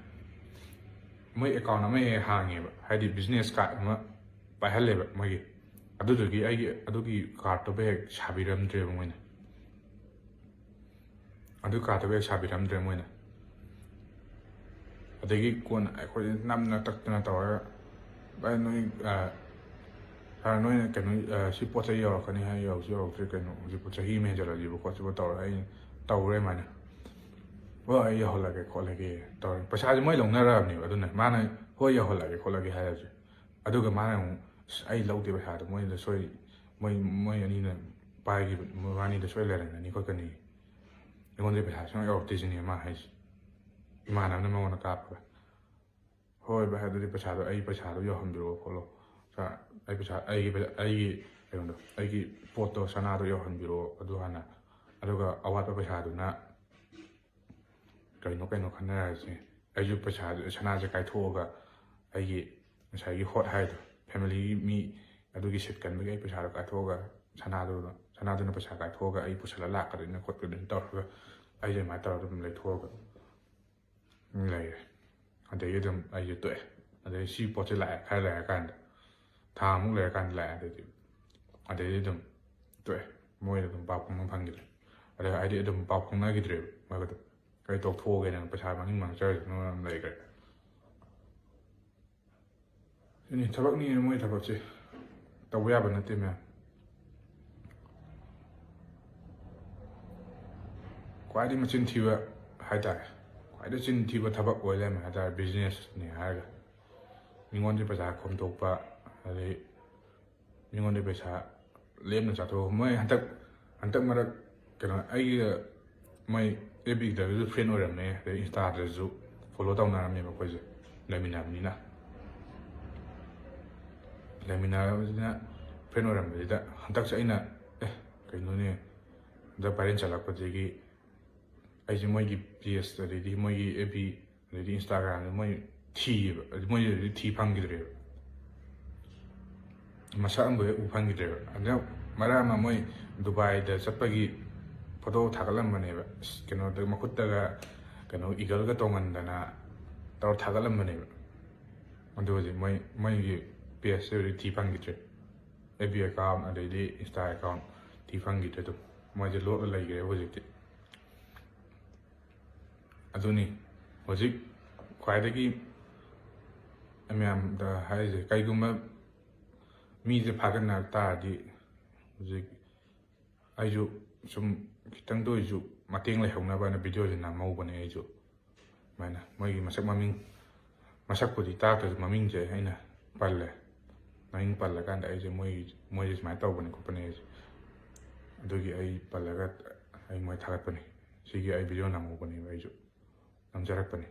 ꯃꯣꯏ ꯑꯦꯀꯥꯎꯟ ꯑꯃ ꯍꯦꯛ ꯍꯥꯡꯉꯦꯕ, ꯍꯥꯏꯗꯤ ꯕꯤꯖꯤꯅꯦꯁ ꯀꯥꯔꯠ ꯑꯃ ꯄꯥꯏꯍꯜꯂꯦꯕ ꯃꯣꯏꯒꯤ꯫ ꯑꯗꯨꯗꯨꯒꯤ ꯑꯩꯒꯤ ꯑꯗꯨꯒꯤ ꯀꯥꯔꯠꯇꯨꯕꯨ ꯍꯦꯛ ꯁꯥꯕꯤꯔꯝꯗ꯭ꯔꯦꯕ ꯃꯣꯏꯅ꯫ ꯑꯗꯨ ꯀꯥꯔꯠꯇꯨꯕꯨ ꯍꯦꯛ ꯁꯥꯕꯤꯔꯝꯗ꯭ꯔꯦ ꯃꯣꯏꯅ꯫ ꯑꯗꯒꯤ ꯀꯣꯟꯅ ꯑꯩꯈꯣꯏ ꯅꯝꯅ ꯇꯛꯇꯅ ꯇꯧꯔꯒ, "ꯚꯥꯏ, ꯅꯣꯏ, ꯑ, ꯁꯥꯔ, ꯅꯣꯏꯅ ꯀꯩꯅꯣ, ꯑ, ꯁꯤ ꯄꯣꯠ ꯆꯩ ꯌꯧꯔꯛꯀꯅꯤ ꯍꯥꯏ, ꯌꯧꯔꯁꯨ ꯌꯧꯔꯛꯇ꯭ꯔꯦ, ꯀꯩꯅꯣ ꯍꯧꯖꯤꯛꯄꯨ ꯆꯍꯤ ꯑꯃ ꯍꯦꯟꯖꯜꯂꯛꯑꯁꯤꯕꯨ" ꯈꯣꯠꯁꯤꯕꯨ ꯇꯧꯔꯒ ꯑꯩꯅ ꯇꯧꯔꯦ ꯑꯗꯨꯃꯥꯏꯅ꯫ "ꯍꯣꯏ, ꯑꯩ ꯌꯧꯍꯜꯂꯒꯦ ꯈꯣꯠꯂꯒꯦ" ꯇꯧꯔꯦ꯫ ꯄꯩꯁꯥꯁꯦ ꯃꯣꯏ ꯂꯧꯅꯔꯛꯑꯕꯅꯦꯕ꯫ ꯑꯗꯨꯅ ꯃꯥꯅ "ꯍꯣꯏ, ꯌꯧꯍꯜꯂꯒꯦ ꯈꯣꯠꯂꯒꯦ" ꯍꯥꯏꯔꯁꯦ꯫ ꯑꯗꯨꯒ ꯃꯥꯅ ꯑꯃꯨꯛ, "ꯑꯁ, ꯑꯩ ꯂꯧꯗꯦ ꯄꯩꯁꯥꯗꯣ, ꯃꯣꯏꯗ ꯁꯣꯏ, ꯃꯣꯏ, ꯃꯣꯏ ꯑꯅꯤꯅ ꯄꯥꯏꯈꯤꯕ, ꯃꯕꯥꯅꯤꯗ ꯁꯣꯏ ꯂꯩꯔꯝꯒꯅꯤ ꯈꯣꯠꯀꯅꯤ, ꯑꯩꯉꯣꯟꯗ ꯄꯩꯁꯥ ꯁꯨꯡꯌꯧ ꯌꯧꯔꯛꯇꯦ" ꯁꯤꯅꯦ ꯃꯥ ꯍꯥꯏꯁꯦ꯫ ꯏꯃꯥꯟꯅꯕꯅ ꯃꯉꯣꯟꯗ ꯀꯥꯞꯄꯒ, "ꯍꯣꯏ ꯚꯥꯏ, ꯑꯗꯨꯗꯤ ꯄꯩꯁꯥꯗꯣ, ꯑꯩ ꯄꯩꯁꯥꯗꯣ ꯌꯧꯍꯟꯕꯤꯔꯛꯑꯣ ꯈꯣꯠꯂꯣ, ꯁꯥꯔ, ꯑꯩ ꯄꯩꯁꯥ, ꯑꯩꯒꯤ ꯄꯩꯁꯥ, ꯑꯩꯒꯤ ꯀꯩꯅꯣꯗꯣ, ꯑꯩꯒꯤ ꯄꯣꯠꯇꯣ, ꯁꯅꯥꯗꯣ ꯌꯧꯍꯟꯕꯤꯔꯛꯑꯣ, ꯑꯗꯨ ꯍꯥꯟꯅ, ꯑꯗꯨꯒ ꯑꯋꯥꯠꯄ ꯄꯩꯁꯥꯗꯨꯅ ꯀꯩꯅꯣ ꯀꯩꯅꯣ ꯈꯟꯅꯔꯁꯦ꯫ ꯑꯩꯁꯨ ꯄꯩꯁꯥ, ꯁꯅꯥꯁꯦ ꯀꯥꯏꯊꯣꯛꯑꯒ ꯑꯩꯒꯤ ꯉꯁꯥꯏꯒꯤ ꯍꯣꯠ ꯍꯥꯏꯗꯣ, ꯐꯦꯃꯤꯂꯤꯒꯤ ꯃꯤ ꯑꯗꯨꯒꯤ ꯁꯤꯠ ꯀꯟꯕꯒꯤ ꯑꯩ ꯄꯩꯁꯥꯗꯣ ꯀꯥꯏꯊꯣꯛꯑꯒ ꯁꯅꯥꯗꯨꯅ, ꯁꯅꯥꯗꯨꯅ ꯄꯩꯁꯥ ꯀꯥꯏꯊꯣꯛꯑꯒ ꯑꯩ ꯄꯨꯁꯜꯂ ꯂꯥꯛꯀꯗꯣꯏꯅ ꯈꯣꯠꯀꯗꯣꯏꯅ ꯇꯧꯔꯒ ꯑꯩꯁꯦ ꯑꯗꯨꯃꯥꯏꯅ ꯇꯧꯔꯒ ꯑꯗꯨꯝ ꯂꯩꯊꯣꯛꯑꯒ ꯂꯩꯔꯦ꯫ ꯑꯗꯩꯗꯤ ꯑꯗꯨꯝ ꯑꯩꯁꯦ ꯇꯣꯛꯑꯦ꯫ ꯑꯗꯩ ꯁꯤ ꯄꯣꯠꯁꯦ ꯂꯥꯛꯑꯦ ꯈꯔ ꯂꯩꯔꯀꯥꯟꯗ, ꯊꯥ ꯑꯃꯨꯛ ꯂꯩꯔꯀꯥꯟꯗ ꯂꯥꯛꯑꯦ꯫ ꯑꯗꯩꯗꯤ, ꯑꯗꯩꯗꯤ ꯑꯗꯨꯝ ꯇꯣꯛꯑꯦ꯫ ꯃꯣꯏꯗ ꯑꯗꯨꯝ ꯄꯥꯎ ꯐꯥꯎꯅ ꯐꯪꯈꯤꯗ꯭ꯔꯦ꯫ ꯑꯗ ꯍꯥꯏꯗꯤ ꯑꯗꯨꯝ ꯄꯥꯎ ꯐꯥꯎꯅꯈꯤꯗ꯭ꯔꯦꯕ ꯃꯣꯏꯒ ꯑꯗꯨꯝ꯫ "ꯑꯩ ꯇꯣꯛꯊꯣꯛꯑꯒꯦ, ꯅꯪ ꯄꯩꯁꯥ ꯃꯥꯡꯅꯤꯡ ꯃꯥꯡꯖꯔꯁꯅꯨ" ꯑꯗꯨꯝ ꯂꯩꯈ꯭ꯔꯦ꯫ ꯁꯤꯅꯤ ꯊꯕꯛꯅꯤ ꯃꯣꯏ ꯊꯕꯛꯁꯦ꯫ ꯇꯧꯕ ꯌꯥꯕ ꯅꯠꯇꯦ ꯃꯌꯥꯝ꯫ ꯈ꯭ꯋꯥꯏꯗꯒꯤ ꯃꯆꯤꯟ ꯊꯤꯕ ꯍꯥꯏꯇꯥꯔꯦ, ꯈ꯭ꯋꯥꯏꯗꯒꯤ ꯆꯤꯟ ꯊꯤꯕ ꯊꯕꯛ ꯑꯣꯏ ꯂꯩꯔꯝꯃꯦ ꯍꯥꯏꯇꯥꯔꯦ, ꯕꯤꯖꯤꯅꯦꯁꯅꯦ ꯍꯥꯏꯔꯒ꯫ ꯃꯤꯉꯣꯟꯗꯒꯤ ꯄꯩꯁꯥ ꯈꯣꯝꯗꯣꯛꯄ, ꯑꯗꯩ ꯃꯤꯉꯣꯟꯗꯒꯤ ꯄꯩꯁꯥ ꯂꯦꯝꯅ ꯆꯥꯊꯣꯛ꯫ ꯃꯣꯏ ꯍꯟꯗꯛ, ꯍꯟꯗꯛ ꯃꯔꯛ ꯀꯩꯅꯣ, ꯑꯩꯒ ꯃꯣꯏ ꯑꯦꯐ ꯕꯤꯗꯁꯨ ꯐ꯭ꯔꯦꯟ ꯑꯣꯏꯔꯝꯃꯦ, ꯑꯗꯩ ꯏꯟꯁꯇꯥꯗꯁꯨ ꯐꯣꯂꯣ ꯇꯧꯅꯔꯝꯃꯦꯕ ꯑꯩꯈꯣꯏꯁꯦ, ꯂꯩꯃꯤꯟꯅꯕꯅꯤꯅ꯫ ꯂꯩꯃꯤꯟꯅꯔꯕꯅꯤꯅ ꯐ꯭ꯔꯦꯟ ꯑꯣꯏꯔꯝꯕꯁꯤꯗ ꯍꯟꯗꯛꯁꯦ ꯑꯩꯅ, "ꯑꯦ, ꯀꯩꯅꯣꯅꯦ, ꯍꯟꯗꯛ ꯚꯥꯏꯔꯦꯜ ꯆꯠꯂꯛꯄꯗꯒꯤ ꯑꯩꯁꯦ ꯃꯣꯏꯒꯤ ꯄꯦꯖ, ꯑꯗꯩꯗꯤ ꯃꯣꯏꯒꯤ ꯑꯦꯐ ꯕꯤ, ꯑꯗꯩꯗꯤ ꯏꯟꯁꯇꯥꯒ꯭ꯔꯥꯝꯗ ꯃꯣꯏ ꯊꯤꯌꯦꯕ, ꯑꯗꯨ ꯃꯣꯏꯗꯗꯤ ꯊꯤ ꯐꯪꯈꯤꯗ꯭ꯔꯦꯕ, ꯃꯁꯛ ꯑꯃꯕꯨ ꯍꯦꯛ ꯎ ꯐꯪꯈꯤꯗ꯭ꯔꯦꯕ꯫ ꯑꯗꯨꯅ ꯃꯔꯛ ꯑꯃ ꯃꯣꯏ ꯗꯨꯕꯥꯏꯗ ꯆꯠꯄꯒꯤ ꯐꯣꯇꯣ ꯊꯥꯒꯠꯂꯝꯕꯅꯦꯕ, ꯑꯁ, ꯀꯩꯅꯣꯗ, ꯃꯈꯨꯠꯇꯒ ꯀꯩꯅꯣ ꯏꯒꯜꯒ ꯇꯣꯡꯍꯟꯗꯅ ꯇꯧꯔ ꯊꯥꯒꯠꯂꯝꯕꯅꯦꯕ꯫ ꯑꯗꯨ ꯍꯧꯖꯤꯛ ꯃꯣꯏ, ꯃꯣꯏꯒꯤ ꯄꯦꯖꯁꯦ ꯍꯧꯖꯤꯛ ꯊꯤ ꯐꯪꯈꯤꯗ꯭ꯔꯦ꯫ ꯑꯦꯐ ꯕꯤ ꯑꯦꯀꯥꯎꯟ, ꯑꯗꯩꯗꯤ ꯏꯟꯁꯇꯥ ꯑꯦꯀꯥꯎꯟ ꯊꯤ ꯐꯪꯈꯤꯗ꯭ꯔꯦ꯫ ꯑꯗꯨꯝ ꯃꯣꯏꯁꯦ ꯂꯣꯠꯂ ꯂꯩꯈ꯭ꯔꯦꯕ ꯍꯧꯖꯤꯛꯇꯤ꯫ ꯑꯗꯨꯅꯤ ꯍꯧꯖꯤꯛ ꯈ꯭ꯋꯥꯏꯗꯒꯤ ꯃꯌꯥꯝꯗ ꯍꯥꯏꯔꯤꯁꯦ, ꯀꯩꯒꯨꯝꯕ ꯃꯤꯁꯦ ꯐꯥꯒꯠꯅꯔꯛ ꯇꯥꯔꯗꯤ, ꯍꯧꯖꯤꯛ ꯑꯩꯁꯨ ꯁꯨꯝ ꯈꯤꯇꯪꯗ ꯑꯣꯏꯁꯨ ꯃꯇꯦꯡ ꯂꯩꯍꯧꯅꯕꯅ ꯚꯤꯗꯤꯑꯣꯁꯦ ꯅꯝꯍꯧꯕꯅꯦ ꯑꯩꯁꯨ꯫ ꯁꯨꯃꯥꯏꯅ ꯃꯣꯏꯒꯤ ꯃꯁꯛ ꯃꯃꯤꯡ, ꯃꯁꯛꯄꯨꯗꯤ ꯇꯥꯛꯇ꯭ꯔꯁꯨ ꯃꯃꯤꯡꯁꯦ ꯑꯩꯅ ꯄꯜꯂꯦ꯫ ꯃꯃꯤꯡ ꯄꯜꯂꯀꯥꯟꯗ ꯑꯩꯁꯦ ꯃꯣꯏ, ꯃꯣꯏꯁꯦ ꯁꯨꯃꯥꯏꯅ ꯇꯧꯕꯅꯦ ꯈꯣꯠꯄꯅꯦ ꯑꯩꯁꯦ, ꯑꯗꯨꯒꯤ ꯑꯩ ꯄꯜꯂꯒ ꯑꯩ ꯃꯣꯏ ꯊꯥꯒꯠꯄꯅꯦ꯫ ꯁꯤꯒꯤ ꯑꯩ ꯚꯤꯗꯤꯑꯣ ꯅꯝꯍꯧꯕꯅꯦꯕ, ꯑꯩꯁꯨ ꯅꯝꯖꯔꯛꯄꯅꯦ꯫